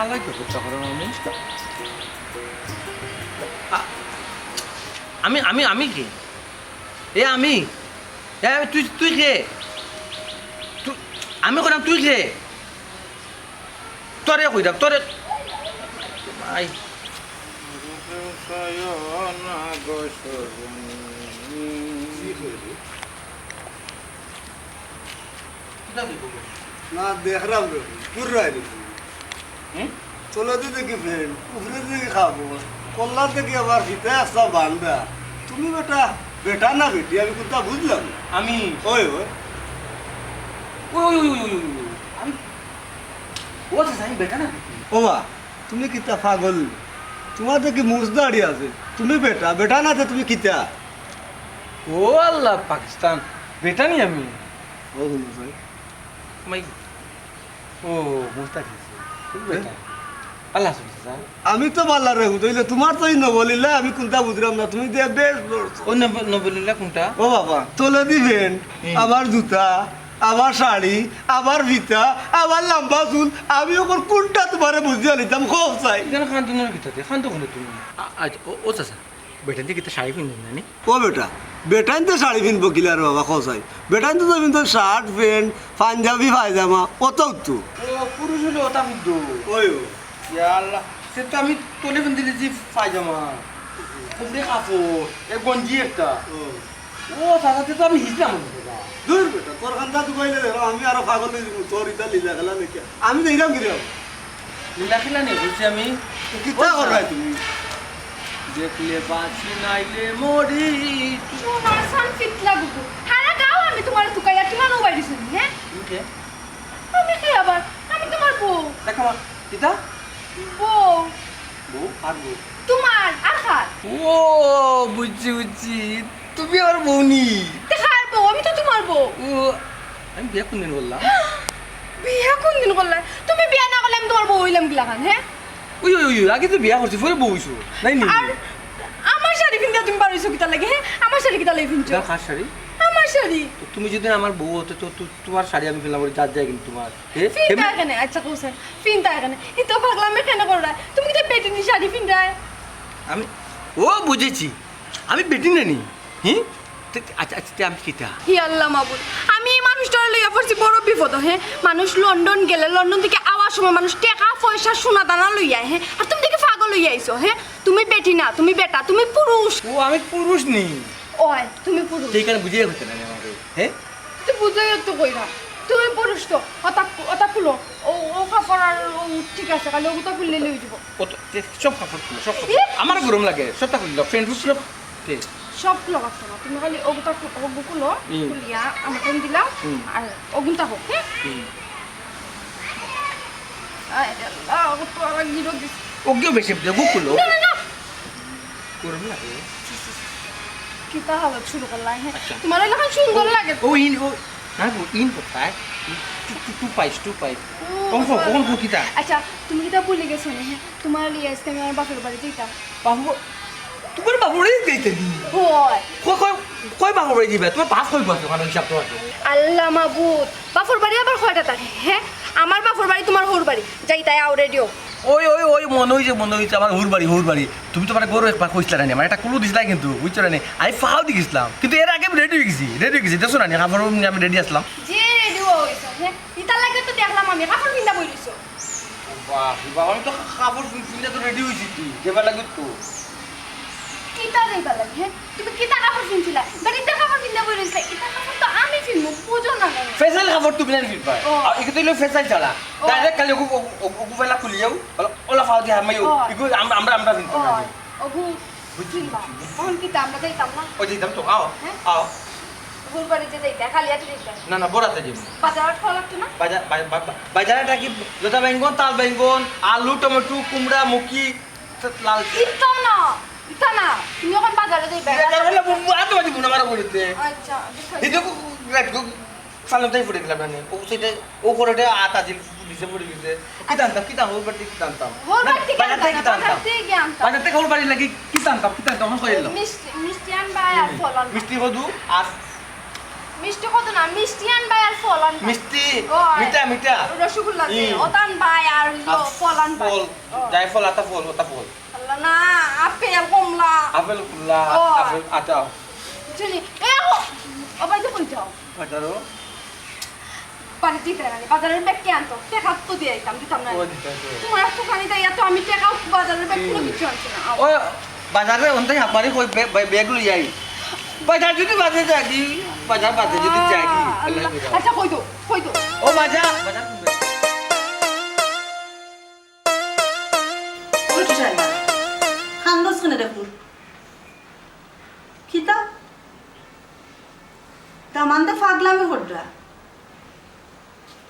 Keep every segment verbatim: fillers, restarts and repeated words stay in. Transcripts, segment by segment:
আল্লাহ কি করতে পারো আমি? আ-, আমি, আমি, আমি কে? এ আমি? এ আমি, তুই, তুই কে? তু-, আমি কইলাম তুই কে? তোরে কইলাম, তোরে। আই। কিতা তুই কইবি? না, দেখরাম রে, পুরাই রে। হুম? তলেদি দেখি প্যান্ট, উপরেদি দেখি কাপড়, কল্লার দেখি আবার ফিতা একটা বান্ধা। তুমি বেটা, বেটা না বেটি, আমি কুনতা বুঝলাম না। আমি? ওই, ওই। ওই, ওই, ওই, ওই, ওই, ওই, ওই। আমি, ও আচ্ছা, আমি বেটা না বেটি? ও বা, তুমি কিতা পাগল? তুমার দেখি মুছ দাড়ি আছে। তুমি বেটা, বেটা না তে তুমি কিতা? ও আল্লাহ, পাকিস্তান, বেটা নি আমি। ও হুনো ভাই। মাই, ও, মুস্তাক আছি। তুমি বেটা। আল্লাহ হাফেজ, স্যার। আমি তো বালা রে হুদইলে, তুমার তো এই নবলীলা আমি কুনতা বুঝলাম না, তুমি দিয়া বেশ লড়ছো। ও নব-, নবলীলা কুনতা? ও বাবা, তলেদি প্যান্ট, হুম। আবার জুতা, আবার শাড়ি, আবার ফিতা, আবার লম্বা চুল, আমি অখন কুনটা তুমারে বুঝিয়া নিতাম, কও চাই। ইখান কান্দো না কিতা দিয়া, কান্দো কেনে তুমি? আ-, আচ্ছা, ও, ও চাচা, বেটাইন্তে কিতা শাড়ি পিন্দে না নি? ও বেটা, বেটাইন্তে শাড়ি পিনবো কিলা রে বাবা, কও চাই। বেটাইন্তে তো পিনতো শার্ট, প্যান্ট, পাঞ্জাবি, পায়জামা, অতাউ তো। ও, পুরুষ অইলে অতা পিন্দো। ওই ও। ইয়া আল্লাহ, তে তো আমি তলে পিন্দিলিছি পায়জামা। উপরে কাপড়, এ গঞ্জি একটা। ও। ও, চাচা, তে তো আমি হিজলাম না, বাবা। দূর বেটা, তোর কান্দা দুবাইলে দেখো, আমি আরো পাগল অই যাইমু, তোর ইতা লীলা খেলা দেখিয়া। আমি দেখলাম কিরে? লীলা খেলা নি, বুঝছি আমি। তো কিতা কররায় তুমি? দেখলে বাঁচি নাইলে মরি। তোমার সান ফিতলা গুগু। হারা গাঁও আমি তুমারে তুকাইয়া তুমার উবাই দিছি, হ্যাঁ? তুমি কে? আমি কে আবার? আমি তুমার বউ। দেখো মা, কিতা? বউ। বউ? কার বউ? তুমার, আর কার? ও, বুঝছি, বুঝছি। তুমি আমার বউ নি? তে কার বউ? আমি তো তুমার বউ। ও, আমি বিয়া কুনদিন করলাম? বিয়া কুনদিন করলায়? তুমি বিয়া না করলে আমি তুমার বউ অইলাম কিলাখান, হ্যাঁ? ওই, ওই, ওই, ওই, আগে তো বিয়া করছি, পরে বউ অইছো। নাই নি? আর আমার শাড়ি পিন্দিয়া তুমি বার অইছো কিতার লাগি, হ্যাঁ? আমার শাড়ি কিতার লাগি পিনছো? ইটা কার শাড়ি? আমার শাড়ি। তো তুমি যদি আমার বউ অতে তো, তো তুমার শাড়ি আমি পিনলাম, ওই জাত যায় কিন্তু তুমার। এ, ফিনতা এমনি এখানে, আচ্ছা, কও চাই, ফিনতা এখানে। ইতা পাগলামি কেনে কররায়? তুমি কিতা বেটিনি শাড়ি ফিনরায়? আমি, ও বুঝেছি, আমি বেটিন না নি। হি? তে, আচ্ছা, আচ্ছা, তে আমি কিতা? হি আল্লাহ মাবুদ, আমি এই মানুষটারে লইয়া পড়ছি বড় বিপদো, হ্যাঁ? মানুষ লন্ডন গেলে, লন্ডন থাকি আওয়ার সময় মানুষ টেকা, পয়সা, সোনা দানা লইয়া আয়, হ্যাঁ? আর তুমি দেখি পাগল অইয়া আইছো, হ্যাঁ? তুমি বেটি না, তুমি বেটা, তুমি পুরুষ। ও, আমি পুরুষ নি। ওই, তুমি পুরুষ। তে ইখান বুঝাইয়া কইতে না নি আমারে, হ্যাঁ? তুই বুঝাইয়া তো কইরা। তুমি পুরুষ তো, অতা, অতা খুলো। ও, ও কাপড় আর ও ঠিক আছে, খালি অগুতা খুললে অই যাইবো। ও তো, তে, সব কাপড় খুলো, সব কাপড়। ইস! আমার গরম লাগে, সবটা খুললো, প্যান্ট খুলো, তে। সব খুলো পারছো না, তুমি খালি অগুতা খু-, অগু খুলো, হুম। খুলিয়া আমার টাইম দিলাও, হুম। আর অগুনতা হোক, হ্যাঁ? হুম। আয় রে আল্লাহ, ও তো আর গিরো দিস। অগুও বেশি, অগু খুলো। না, না, না। গরম লাগে। কিতা হালত শুরু করলা, হ্যাঁ? আচ্ছা। তুমার অইলে অখন সুন্দর লাগে। ও, ইন, ও, না গো, ইন কোথায়? টু, টু, টু পাইস, টু পাইস। ও, অখন, বাবা। অখন কিতা? আচ্ছা, তুমি কিতা ভুলি গেছো নি, হ্যাঁ? তুমার লইয়া আইজকে আমি আমার বাপর বাড়ি যাইতাম। বাপর, তুমার বাপর বাড়ি যাইতে নি? হয়। কই, কই, কই বাপর বাড়ি যাইবা? তুমার বাপ কই গেছে অখন হিসাব তো আছে। আল্লাহ মাবুদ, বাপর বাড়ি আবার কয়টা থাকে, হ্যাঁ? আমার বাপর বাড়ি তুমার হউর বাড়ি। যাইতায় আও রেডিও। ওই, ওই, ওই, মনো অইছে, মনো অইছে, আমার হউর বাড়ি, হউর বাড়ি। তুমি তো আমারে গরু একবার কইছলা না নি, আমারে একটা কুলু দিছলা কিন্তু, বুঝছো না নি? আমি ফাও দি গেছলাম। কিন্তু এর আগে আমি রেডি অই গেছি, রেডি অই গেছি। দেখছো না নি, কাপড় নিয়া আমি রেডি আছলাম। যে রেডি অইছো, হ্যাঁ? ইতার লাগি তো দেখলাম আমি, কাপড় পিন্দা বই রইছো। বাহ, বাহ, আমি তো কাপড় পিন-, পিন্দা তো রেডি অইছি তুই, যাইবার লাগি তো। কিতা যাইবার লাগি, হ্যাঁ? তুমি কিতা কাপড় পিনছিলা? বেটিন্তে কাপড় পিন্দা বই রইছলা, ইতা কাপড় তো আমি পিনমু, বুঝো না কেনে? ফেসাইল কাপড় তুমি না পিনবায়। ও। আর ইগু তো অইলো ফেসাইল ছাড়া। ও। ডাইরেক্ট খালি অগু, অগু, অগু, অগু বেলা খুলিয়াও, ওলা, ওলা ফাও দি হামাইও। ও। ইগু আমরা, আমরা, আমরা পিনতাম ও। না। অগু বুঝছি, পিনবা। বুঝছি। অখন কিতা আমরা যাইতাম না? ও যাইতাম তো, আও, হ্যাঁ? আও। হউর বাড়ি যে যাইতা, খালি আতে যাইতা। না, না, বড় আতে যাইমু। বাজার আট খাওয়া লাগতো না? বাজার, বা-, বা-, বা-, বাজার আটা কি লতা বাইঙ্গন, তাল বাইঙ্গন, আলু, টমেটো, কুমড়া, মুখি, লাল ইতা না, ইতা না। তুমি অখন বাজারো যাইবা। বাজার অইলে বু-, বু-, আতে বাজি বুনা মারা করিতে। আচ্ছা, ঠিক আছে। এই দেখো, রাত গো, সালাম তাই পড়ে গেলাম না। ও সেটা, ও করে আত আছিল, নিচে পড়ে গেছে। কিতা আনতাম, কিতা আনতাম, হউর বাড়ি থাকি কিতা আনতাম? হউর বাড়ি থাকি বাজার থাকি আনতাম, কিতা আনতাম? বাজার থাকি আনতাম। বাজার থাকি হউর বাড়ি লাগি কিতা আনতাম, কিতা আনতাম, অখন কই এলো? মিষ্টি, মিষ্টি আনবা আর ফল আনবা। মিষ্টি কদু আর মিষ্টি কত না, মিষ্টি আনবায় আর ফল আনবায়। মিষ্টি, ও, মিঠা, মিঠা। রসগোল্লা যে, হুম। ওটা আনবায় আর হইলো ফল আনবা। ফল। ও। যাই ফল, আতা ফল, ওটা ফল। আল্লাহ না, আপেল, কমলা। আপেল, কমলা, ও। আপেল, আতা। বুঝলি? এ, ও, ও ভাই, কই যাও? বাজারো। বাড়ি দিতে না, বাজারের ব্যাগ কে আনতো? টেকা তো দিয়ে আইতাম, দিতাম না। ও, দিতে তো। তোমার একটু খানি দেয়, এত আমি টেকা বাজারের ব্যাগ কোনো হুম। কিছু আনছি না। আও। ও, বাজারে অন্তাই হামারি কই বে-, বে-, ব্যাগ লই যাই। বাজার যদি বাদে যাই, বাজার বাদে যদি যাই, আল্লাহ। আচ্ছা, কই দো, কই দো। ও, বাজার, বাজার কোন ব্যাগ? ওই তো সাইমা, খান্দস কেনে রে ফুল? কিতা? দামান্দে ফাগলামি কররা?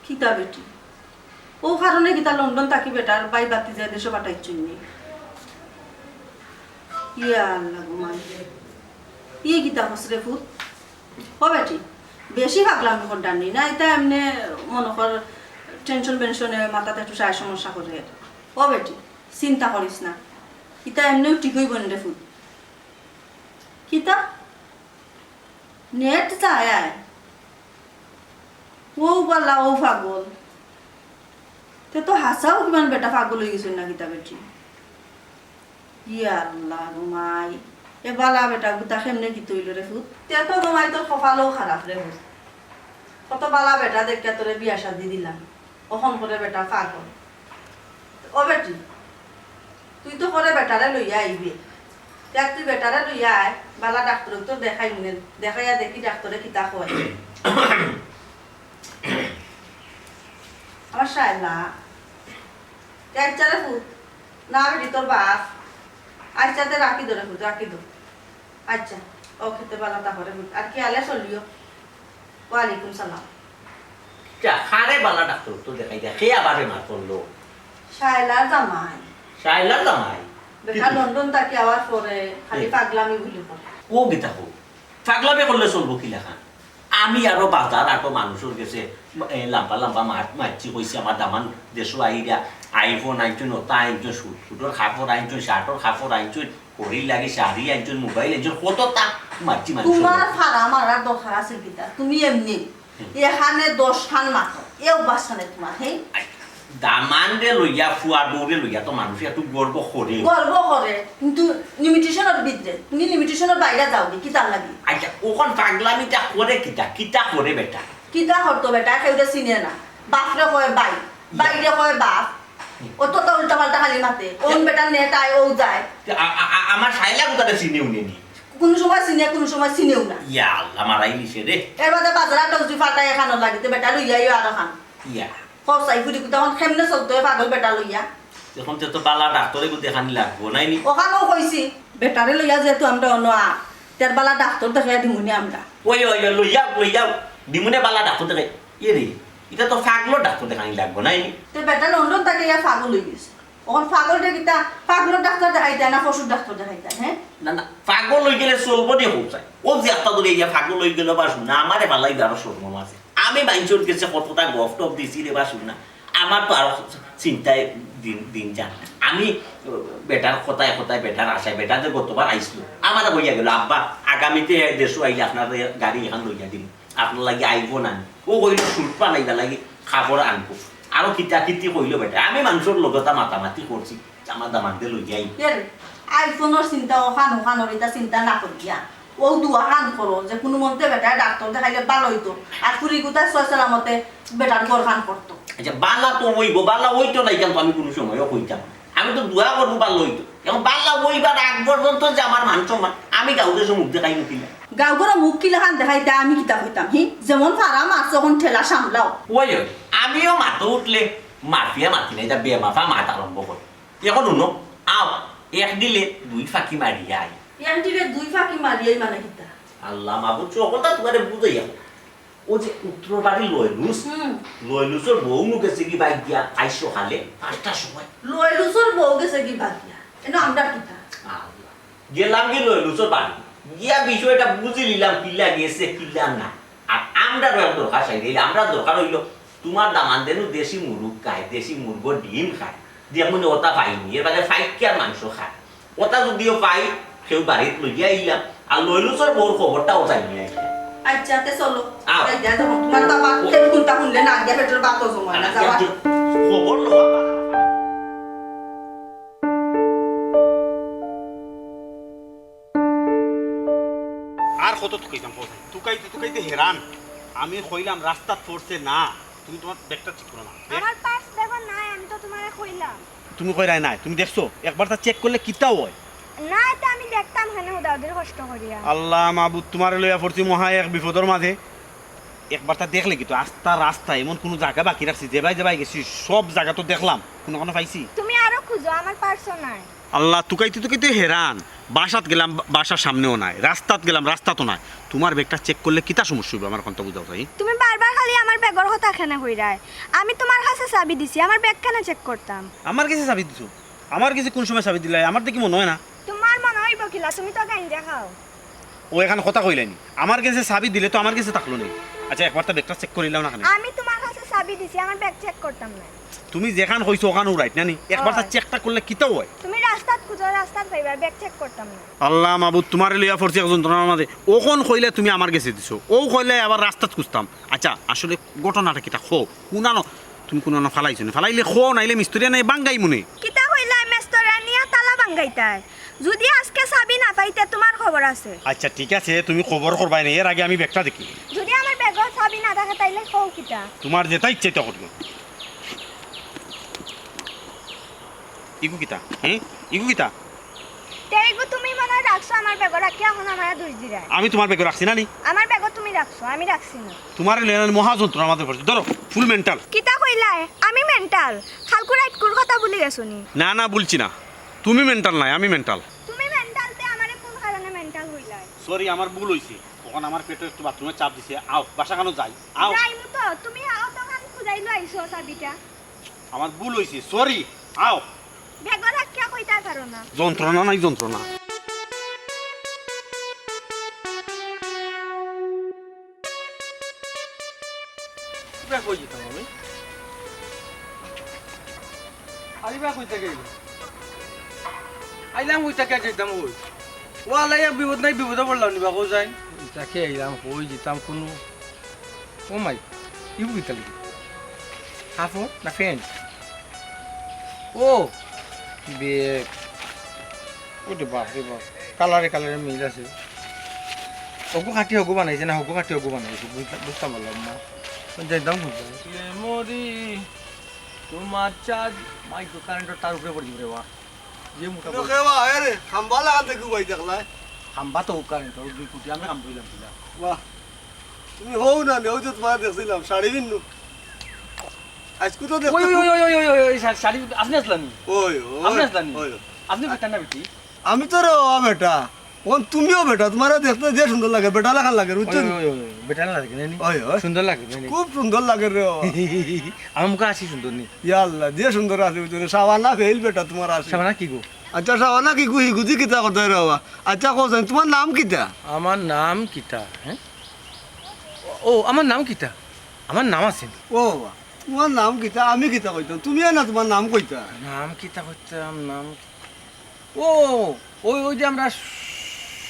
কিতা বেটি? ও কারণে কিতা লন্ডন থাকি বেটার বাই বাতি যায় দেশো পাঠাইছইন নি? ইয়া আল্লাহ গো মাই। ই কিতা কস রে ফুত? ও বেটি, বেশি ফাগলামি কররা নি না, ইতা এমনে মনো কর টেনশন বেনশনে মাথাত একটু সায় সমস্যা করে। ও বেটি, চিন্তা করিস না, ইতা এমনেও ঠিক অইবো নি রে ফুত। কিতা? নেট চায় আয়। ও বালা, ও পাগল। তে তো হাছাউ কিমান বেটা পাগল অইগেছইন না কিতা বেটি? ইয়া আল্লাহ গো মাই। এ বালা বেটা গুতা কেমনে কিতা অইলো রে ফুত? তে তো গো মাই তোর কপালও খারাপ রে ফুত। কত বালা বেটা দেখিয়া তোরে বিয়া শাদি দিলাম। অখন করে বেটা পাগল। ও বেটি, তুই তো করে বেটারে লইয়া আইবে। দেখ তুই বেটারে লইয়া আয়, বালা ডাক্তরো তো দেখাইমুনে, দেখাইয়া দেখি ডাক্তরে কিতা কয়। আমার শায়লা, তে আচ্ছা রে ফুত, না বেটি তোর বাপ, আচ্ছা তে রাখি দো রে ফুত, রাখি দো। আচ্ছা, ও খেতে বালা তা করে বুঝ। আর কি আলে চলিও? ওয়ালাইকুম সালাম। যা, কারে বালা ডাক্তর তো দেখাই দে, কে আবার বেমার করলো? শায়লার জামাই। শায়লার জামাই? বেটা কিতা? লন্ডন থাকি আওয়ার পরে খালি এ। পাগলামি বুলি করে। ও কিতা কও? পাগলামি করলে চলবো কি লেখা? আমি আরো বাজার আটো মানুষর গেছে, এ, লাম্বা লাম্বা মাত মাতছি কইছি, আমার দামান দেশো আইরা, iPhone আনছইন, ওটা আনছইন, সুট, সুটর কাপড় আনছইন, শার্টর কাপড় আনছইন, ঘড়ির লাগি শাড়ি আনছইন, মোবাইল আনছইন, কততা মাতছি মানুষর তোমার গেছে। ফাড়া মারার দরকার আছে কিতা? তুমি এমনি হুম। এখানে দশ খান মাতো, এও বাসা নাই তোমার, হে? আই, দামানরে লইয়া, ফুয়া বউরে লইয়া তো মানুষ একটু গর্ব করে। গর্ব করে, কিন্তু লিমিটেশনর ভিতরে। তুমি লিমিটেশনর বাইরে যাওগি, কিতার লাগি? আচ্ছা, ওখান পাগলামিটা করে কিতা? কিতা করে বেটা? কিতা করতো বেটা? কেউরে চিনে না। বাপরে কয় ভাই, ভাইরে কয় বাপ। অত তো উল্টা পাল্টা খালি মাতে। কোন বেটা নেট আয়, ও যায়। তে আ-, আ-, আ-, আমার শায়লা কোথাটা চিনে উনি নি? কোন সময় চিনে, কোন সময় চিনেও না। ইয়া আল্লাহ, মারাই নিছে রে। এর বাদে বাজার আটো যদি ফাটাই এখানো লাগে, তে বেটা লইয়াইও আরো খান। ইয়া। কও চাই ফুরি কুতা অখন কেমনে চলতো এ পাগল বেটা লইয়া? এখন তে তো বালা ডাক্তরে গু দেখানি লাগবো, নাই নি? ওখানেও কইছি, বেটারে লইয়া যেহেতু আমরা অনো আ, তের বালা ডাক্তর দেখাইয়া দিমুনি আমরা। ওই, ওই, ওই, লইয়া, লইয়া, দিমুনে বালা ডাক্তর দেখাই। ইয়ে রে, ইটা তো পাগলর ডাক্তর দেখানি লাগবো, নাই নি? তে বেটা লন্ডন থাকি ইয়া পাগল অই গেছে। ওখান পাগলরে কিতা, পাগলর ডাক্তর দেখাইতা না পশুর ডাক্তর দেখাইতা, হ্যাঁ? না, না, পাগল অই গেলে চলবো নি কও চাই? ও যে একটা ধরে ইয়া পাগল অই গেল বা শুনা, আমারে বালাই আরো শরম আছে। আমি মাইনষর গেছে কতটা গফ টফ দিছি রে বা শুনা। আমার তো আরো চিন্তায় দিন, দিন যার। আমি, আহ, বেটার কথায় কথায়, বেটার আশায়, বেটা যে গতবার আইছিল, আমারে কইয়া গেল, "আব্বা, আগামীতে দেশো আইলে আপনার গাড়ি এখান লইয়া দিমু, আপনার লাগি iPhone আনমু।" ও কইল, "সুট বানাইবার লাগি কাপড় আনবো।" আরো কিতা কিতি কইল বেটা। আমি মাইনষর লগে তা মাতামাতি করছি, আমার দামান্দে লইয়া আই। এর iPhone-র চিন্তা ওখান, ওখান, ওর ইতা চিন্তা না করিয়া। ও দোয়া খান করো যে কোনো মন্তে বেটায় ডাক্তর দেখাইলে ভালা অইতো। আর ফুরি গুতা সয় সালামতে বেটার ঘর খান করতো। আচ্ছা, ভালা তো অইবো, ভালা অইতো না, ইখান তো আমি কোনো সময়ও কইতাম না। আমি তো দোয়া করবো ভালা অইতো। এখন ভালা অইবার আগ পর্যন্ত যে আমার মান সম্মান, আমি গাঁও দেশো মুখ দেখাইমু কিলা? গাঁও ঘরো মুখ কিলা খান দেখাইতা আমি কিতা কইতাম, হি? যেমন ফারা মারছো, অখন ঠেলা সামলাও। ওই, ওই, আমিও মাতো উঠলে মাফিয়া মাতি নাই, ইটা বেমাফা মাত আরম্ভ করে। এখন হুনো, আও, এক ঢিলে দুই পাখি মারিয়া আই। এক ঢিলে দুই পাখি মারিয়াই মানে কিতা? আল্লাহ মাবুদ, সকলটা তুমারে বুঝাইয়া। ও যে উত্তর বাড়ি লয়লুস, হুম। লয়লুসর বউ নু গেছে কি ভাগিয়া আইজ সকালে পাঁচটার সময়। লয়লুসর বউ গেছে কি ভাগিয়া? এনো আমরা কিতা? আল্লাহ। গেলাম কি লয়লুসর বাড়ি। গিয়া বিষয়টা বুঝি নিলাম, কিলা গেছে, কিলা না। আর আমরারও এক দরকার চাই, এই আমরার দরকার অইলো, তুমার দামান্দে নু দেশি মুরগ খায়, দেশি মুরগর ডিম খায়, দিয়া মনে ওটা পাইনি, এর বাদে ফাইক্কার মাংস খায়। ওটা যদিও পাই, কেউ বাড়িত লইয়া আইলাম, আর লয়লুসর বউর খবরটাও জানি আইলাম। আচ্ছা, তে চলো। আও। এই যা, যখন তুমার বাবা ও- খেয়ে কুন্তা শুনলে না, আগে পেটের বাতো জমা না, আর যাওয়া। আগে খবর লওয়া। কত তুকাইতাম কও চাই? তুকাইতে তুকাইতে হেরান। আমি কইলাম রাস্তাত পড়ছে না, তুমি তুমার ব্যাগটা চেক করো না। আমার পার্স ব্যাগো নাই, আমি তো তুমারে কইলাম। তুমি কইরায় নাই, তুমি দেখছো? একবারতা চেক করলে কিতা অয়? না, ইতা আমি দেখতাম কেনে হুদাহুদির কষ্ট করিয়া। আল্লাহ মাবুদ, তুমারে লইয়া পড়ছি মহা এক বিপদর মাঝে। একবারতা দেখলে কিতা, আস্তা রাস্তা এমন কুনু জাগা বাকি রাখছি, যেবায় যেবায় গেছি সব জাগা তো দেখলাম, কুনুখানো পাইছি? তুমি আরো খুঁজো, আমার পার্সও নাই। আল্লাহ, তুকাইতে তুকাইতে হেরান। বাসাত গেলাম, বা-, বাসার সামনেও নাই, রাস্তাত গেলাম, রাস্তাতও নাই। তুমার ব্যাগটা চেক করলে কিতা সমস্যা অইবো, আমার অখন তো বুঝাও চাই। তুমি বারবার খালি আমার ব্যাগর কথা কেনে কইরায়? আমি তুমার কাছে চাবি দিছি, আমার ব্যাগ কেনে চেক করতাম? আমার গেছে চাবি দিছো? আমার গেছে কুন সময় চাবি দিলায়? আমার দেখি মনো অয় না। তুমার মনো অইবো কিলা? তুমি তো গাঞ্জা খাও। ও অখন কথা কইলায়নি, আমার গেছে চাবি দিলে তো আমার গেছে থাকলো নি। আচ্ছা, একবারতা ব্যাগটা চেক করিলাও না কেনে? আমি তুমার কাছে চাবি দিছি, আমার ব্যাগ চেক করতাম না। তুমি যেখান কইছো অখানউ রাইট না নি? একবারতা অয়। চেকটা করলে কিতা অয়? তুমি রাস্তাত খুঁজো, রাস্তাত পাইবা, ব্যাগ চেক করতাম না। আল্লাহ মাবুদ, তুমারে লইয়া পড়ছি এক যন্ত্রণার মাঝে। অখন কইলে তুমি আমার গেছে দিছো, অউ কইলে আবার রাস্তাত খুঁজতাম। আচ্ছা, আসলে ঘটনাটা কিতা কও? কুনানো তুমি কুনানো ফালাইছো নি? ফালাইলে কও, নাইলে মিস্ত্রি আনিয়া ভাঙ্গাইমু নে। কিতা কইলায়, মিস্ত্রি আনিয়া তালা ভাঙ্গাইতায়? যুদি আজকে চাবি না পাই তে তুমার খবর আছে। আচ্ছা, ঠিক আছে, তুমি খবর করবায় নে, এর আগে আমি ব্যাগটা দেখি। যুদি আমার ব্যাগো চাবি না থাকে, তাইলে কও কিতা? তুমার যেটা ইচ্ছা ইতা করবে। ইগু কিতা? হুম? ইগু কিতা? তে ইগু তুমি মনো অয় রাখছো আমার ব্যাগো, রাখিয়া অখন আমারে দুষ দিরায়। আমি তুমার ব্যাগো রাখছি না নি? আমার ব্যাগো তুমি রাখছো, আমি রাখছি না। তুমারে লইয়া মহা যন্ত্রণার মাঝে পড়ছি। ধরো, ফুল মেন্টাল। কিতা কইলায়? আমি মেন্টাল? কালকুর রাইতকুর কথা ভুলি গেছো নি? না, না, ভুলছি না। তুমি মেন্টাল নায়, আমি মেন্টাল। তুমি মেন্টাল তে আমারে কুন কারণে মেন্টাল কইলায়? সরি, আমার ভুল অইছে। অখন আমার পেটো একটু বাথরুমে চাপ দিছে। আও, বাসাখানো যাই। আও। যাইমু তো, তুমি অতখান খুঁজাইলো আইছো চাবিটা। আমার ভুল অইছে, সরি। আও। ব্যাগো রাখিয়া কইতায় পারো না। যন্ত্রণা নাই যন্ত্রণা। ইবা কই যাইতাম আমি? আর ইবা কই থাকি আইলাম? আইলাম কই থাকি আর যাইতাম কই? ওয়াল্লা, এক বিপদ নাই বিপদো পড়লাম নি বা, কও চাই। ইতা থাকি আইলাম, কই যাইতাম কুনু? ও মাই, ইগু কিতা লাগি? হাফ না প্যান্ট? ও, ব্যাগ। ওরে বাপ রে বাপ, কালারে কালারে মিল আছে। হগু কাটি হগু বানাইছে না, হগু কাটি হগু বানাইছে, বুঝ-, বুঝতাম পারলাম না। যাইতাম বুঝলাম। এ মরি, তুমার চাঁদ, মাই তো কারেন্টর তার উপরে পড়ি রে বা। যে মোটা তো বড়। কেবা, আরে, খাম্বা লাগান দেখু ভাই দেখলায়। খাম্বা তো কারেন্টর দুই কুটি, আমি খাম্বা অইলাম কিলা। বাহ, তুমি হও না, নেও যে তুমারে দেখছিলাম, শাড়ি পিন্দু। আজকু তো দেখতে ওই, ওই, খুব ওই, ওই, ওই, ওই, ওই, শা-, শাড়ি, আপনে আছলা নি? ওই, ওই, আপনে আছলা নি? ওই। আপনে বেটা না বেটি? আমি তো রে বাবা বেটা। অখন তুমিও বেটা, তুমারে দেখতে যে সুন্দর লাগে, বেটা লাখান লাগে, বুঝছো ওই, নি? ওই, ওই, বেটা লাগে না নি? ওই, ওই। সুন্দর লাগে না নি? খুব সুন্দর লাগে রে বাবা। আমার মুখো হাসি সুন্দর নি? ইয়া আল্লাহ, যে সুন্দর হাসি, বুঝছো নি? শাবানা ফেইল বেটা তুমার হাসি। শাবানা কিগু? আচ্ছা, শাবানা কিগু, হিগুদি কিতা কথা রে বাবা? আচ্ছা, কও চাই, তুমার নাম কিতা? আমার নাম কিতা, হ্যাঁ? ও, আমার নাম কিতা? আমার নাম আছে নি? ও বাবা, তুমার নাম কিতা? আমি কিতা কইতাম? তুমি না তুমার নাম কইতা। নাম কিতা কইতাম, নাম ও, ওই, ওই যে আমরা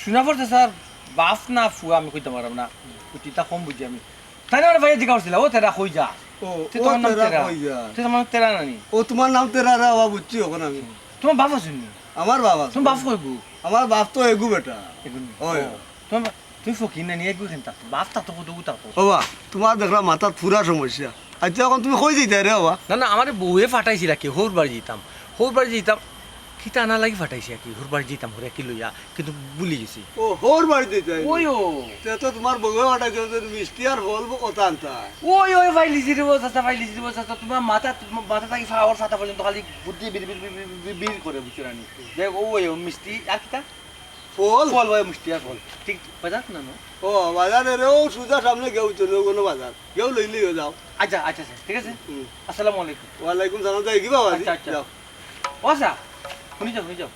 সুনাফর চাচার বাফ না ফুয়া, আমি কইতাম পারলাম না, ওইটা কম বুঝি আমি। তাইন আমার ভাইয়ে জিজ্ঞাসা করছিলা, "ও তেরা কই যা?" ও, তে ও তুমার নাম তেরা তেরা। কই যা? তে তুমার নাম তেরা নানি? ও, তুমার নাম তেরা রে বাবা, বুঝছি অখন আমি। তুমার বাফ আছে নি? আমার বাফ আছে। তুমার বাফ কইগু? আমার বাফ তো এগু বেটা। এগু নি? ওই। ও, তুমার বা-, তুমি ফকির নানি, এগু কেন থাকতো? বাফ থাকতো কত গু থাকতো? ও বা, তুমার দেখলাম মাথাত পুরা সমস্যা। আচ্ছা, অখন তুমি কই যাইতায় রে বাবা? না, না, আমারে বউয়ে ফাটাইছিল আর কি, হউর বাড়ি যাইতাম। হউর বাড়ি যাইতাম। কিতা আনার লাগি ফাটাইছে আর কি, হউর বাড়ি যাইতাম, হউরে কি লইয়া, কিন্তু ভুলি গেছি। ও, হউর বাড়ি যাইতায়? ওই ও। তে তো তুমার বউয়ে ফাটাইছে, যে মিষ্টি আর ফল ব-, কথা আনতা। ওই, ওই, ফাইলিছি রে, ও চাচা, ফাইলিছি রে, ও চাচা, তুমার মাথা, মাথা থাকি পাওর ফাতা পর্যন্ত খালি বুদ্ধি বিড়, বিড়, বিড়, বিড়, বিড়, বিড় করে, বুঝছো না নি? যাই হোক, ওই, ও মিষ্টি, আর কিতা? ফল? ফল ভাই, মিষ্টি আর ফল। ঠিক বাজার না, না? ও, বাজারে রে, ও সুজা সামনে গেউ চলে, ওগুলো বাজার। গেউ লইলি হয়ে যাও। আচ্ছা, আচ্ছা, আচ্ছা, ঠিক আছে। হুম। আসসালামু আলাইকুম। ওয়ালাইকুম সালাম, যাই কি বাবা? আচ্ছা, আচ্ছা। যাও। ও আচ্ছা, শুনি যাও, শুনি যাও।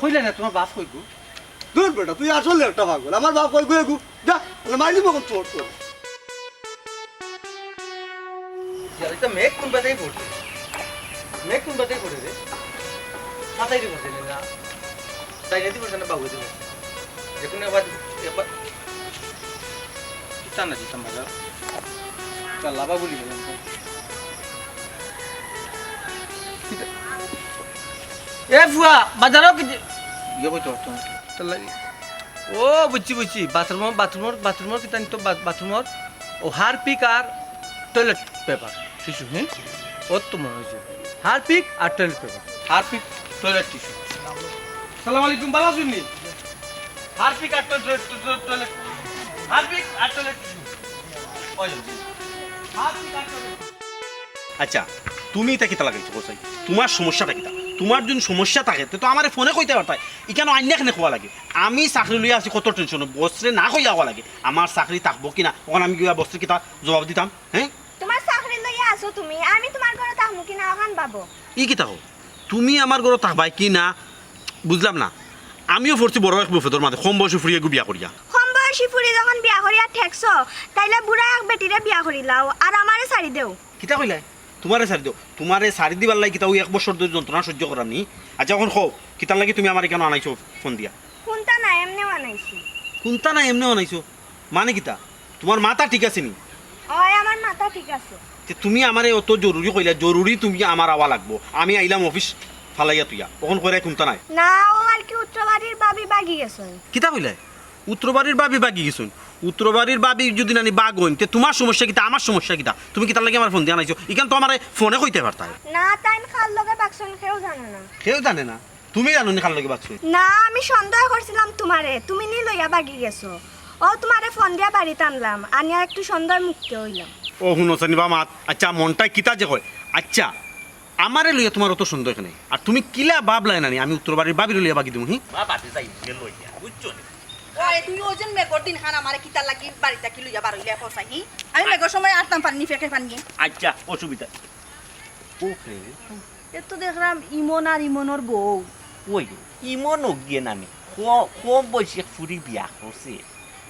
কইলে না, তুমার বাফ কইগু? দূর বেটা, তুই আসলে একটা পাগল। আমার বাফ কইগু এগু। যা, মারি দিব তোর, তোর। ইয়ার, এটা মেঘ কোন বাটেই পড়ছে? মেঘ কোন বাটেই পড়ে রে? মাথায় দিব না। তাই না দিব না, বাবু দিব। যে কোনো একবার, একবার। কিতা না দিতাম বাজার। তা লাভা বলি গেলাম তো। কিতা? এ ফুয়া, বাজারও কি যে-, ইয়ে কইতে পারতো না। তার লাগি। ও, বুঝছি, বুঝছি। বাথরুমর, বাথরুমর, বাথরুমর কিতা নিতো? বা-, বাথরুমর। ও, হারপিক আর টয়লেট পেপার, টিস্যু, হুম? ও তো মনে অইছে। হারপিক আর toilet paper. Harpic, toilet tissue. সালাম আলাইকুম, ভালা আছইন নি? হারপিক আর টয়লেট, টয়লেট, টয়লেট। হারপিক আর টয়লেট টিস্যু। ওই, হারপিক আর টয়লেট। আচ্ছা, তুমি ইতা কিতা লাগাইছো, কও চাই? তুমার সমস্যাটা কিতা? তুমার যদি সমস্যা থাকে, তে তো আমারে ফোনে কইতে পারতায়। ইখানো আইন্না কেনে কওয়া লাগে? আমি চাকরি লইয়া আছি কত টেনশনো, বসরে না কইয়া কওয়া লাগে। আমার চাকরি থাকবো কি না, অখন আমি গিয়া বসরে কিতা জবাব দিতাম, হে? তুমার চাকরি লইয়া আছো তুমি, আমি তুমার ঘরো থাকমু কি না, অখান ভাবো। ই কিতা কও? তুমি আমার ঘরো থাকবায় কি না, বুঝলাম না। আমিও পড়ছি বড় এক বিপদর মাঝে, কম বয়সী ফুরি এগু বিয়া করিয়া। কম বয়সী ফুরি যখন বিয়া করিয়া ঠেকছো, তাইলে বুড়া এক বেটিরে বিয়া করিলাও, আর আমারে ছাড়ি দেও। কিতা কইলায়? তুমারে ছাড়ি দেও? তুমারে ছাড়ি দিবার লাগি কিতা অউ এক বছর ধরি যন্ত্রণা সহ্য করার নি? আচ্ছা, অখন কও, কিতার লাগি তুমি আমারে ইখানো আনাইছো ফোন দিয়া? কুন্তা নাই, এমনেউ আনাইছি। কুন্তা নাই, এমনেউ আনাইছো? মানে কিতা? তুমার মাথা ঠিক আছে নি? অয়, আমার মাথা ঠিক আছে। তে তুমি আমারে অত জরুরি কইলা, জরুরি তুমি আমার আওয়া লাগবো। আমি আইলাম অফিস ফালাইয়া তুইয়া। অখন কইরায় কুন্তা নাই। না, অউ আর কি উত্তর বাড়ির ভাবি বাগি গেছইন। কিতা কইলায়? উত্তর বাড়ির ভাবি বাগি গেছইন। উত্তর বাড়ির ভাবি যদি নানি বাগ অইন, তে তুমার সমস্যা কিতা, আমার সমস্যা কিতা? তুমি কিতার লাগি আমারে ফোন দিয়া আনাইছো? ইখান তো আমারে ফোনে কইতে পারতায়। না, তাইন কার লগে বাগছইন কেউ জানে না। কেউ জানে না? তুমি জানো নি কার লগে বাগছইন? না, আমি সন্দেহ করছিলাম তুমারে, তুমি নি লইয়া বাগি গেছো। অউ তুমারে ফোন দিয়া বাড়িত আনলাম, আনিয়া একটু সন্দেহ মুক্ত অইলাম। ও হুনো চাইন বা মাত, আচ্ছা, মনটায় কিতা যে কয়। আচ্ছা, আমারে লইয়া তুমার অত সন্দেহ কেনে? আর তুমি কিলা ভাবলায় নানি আমি উত্তর বাড়ির ভাবিরে লইয়া বাগি দিমু, হি? বা বাদে যাই, যে লইয়া, বুঝছো নি? ওই, তুমি অউ যে মেঘর দিনখান আমারে কিতার লাগি বাড়ি থাকি লইয়া বারইলায় কও চাই, হি? আমি মেঘর সময় আরতাম পারিনি, ফেকে পানিয়ে। আচ্ছা, অসুবিধা। ওকে। এ তো দেখরাম ইমন আর ইমনর বউ। ওই, ইমন অগিয়ে নানি। ক-, কম বয়সী এক ফুরি বিয়া করছে।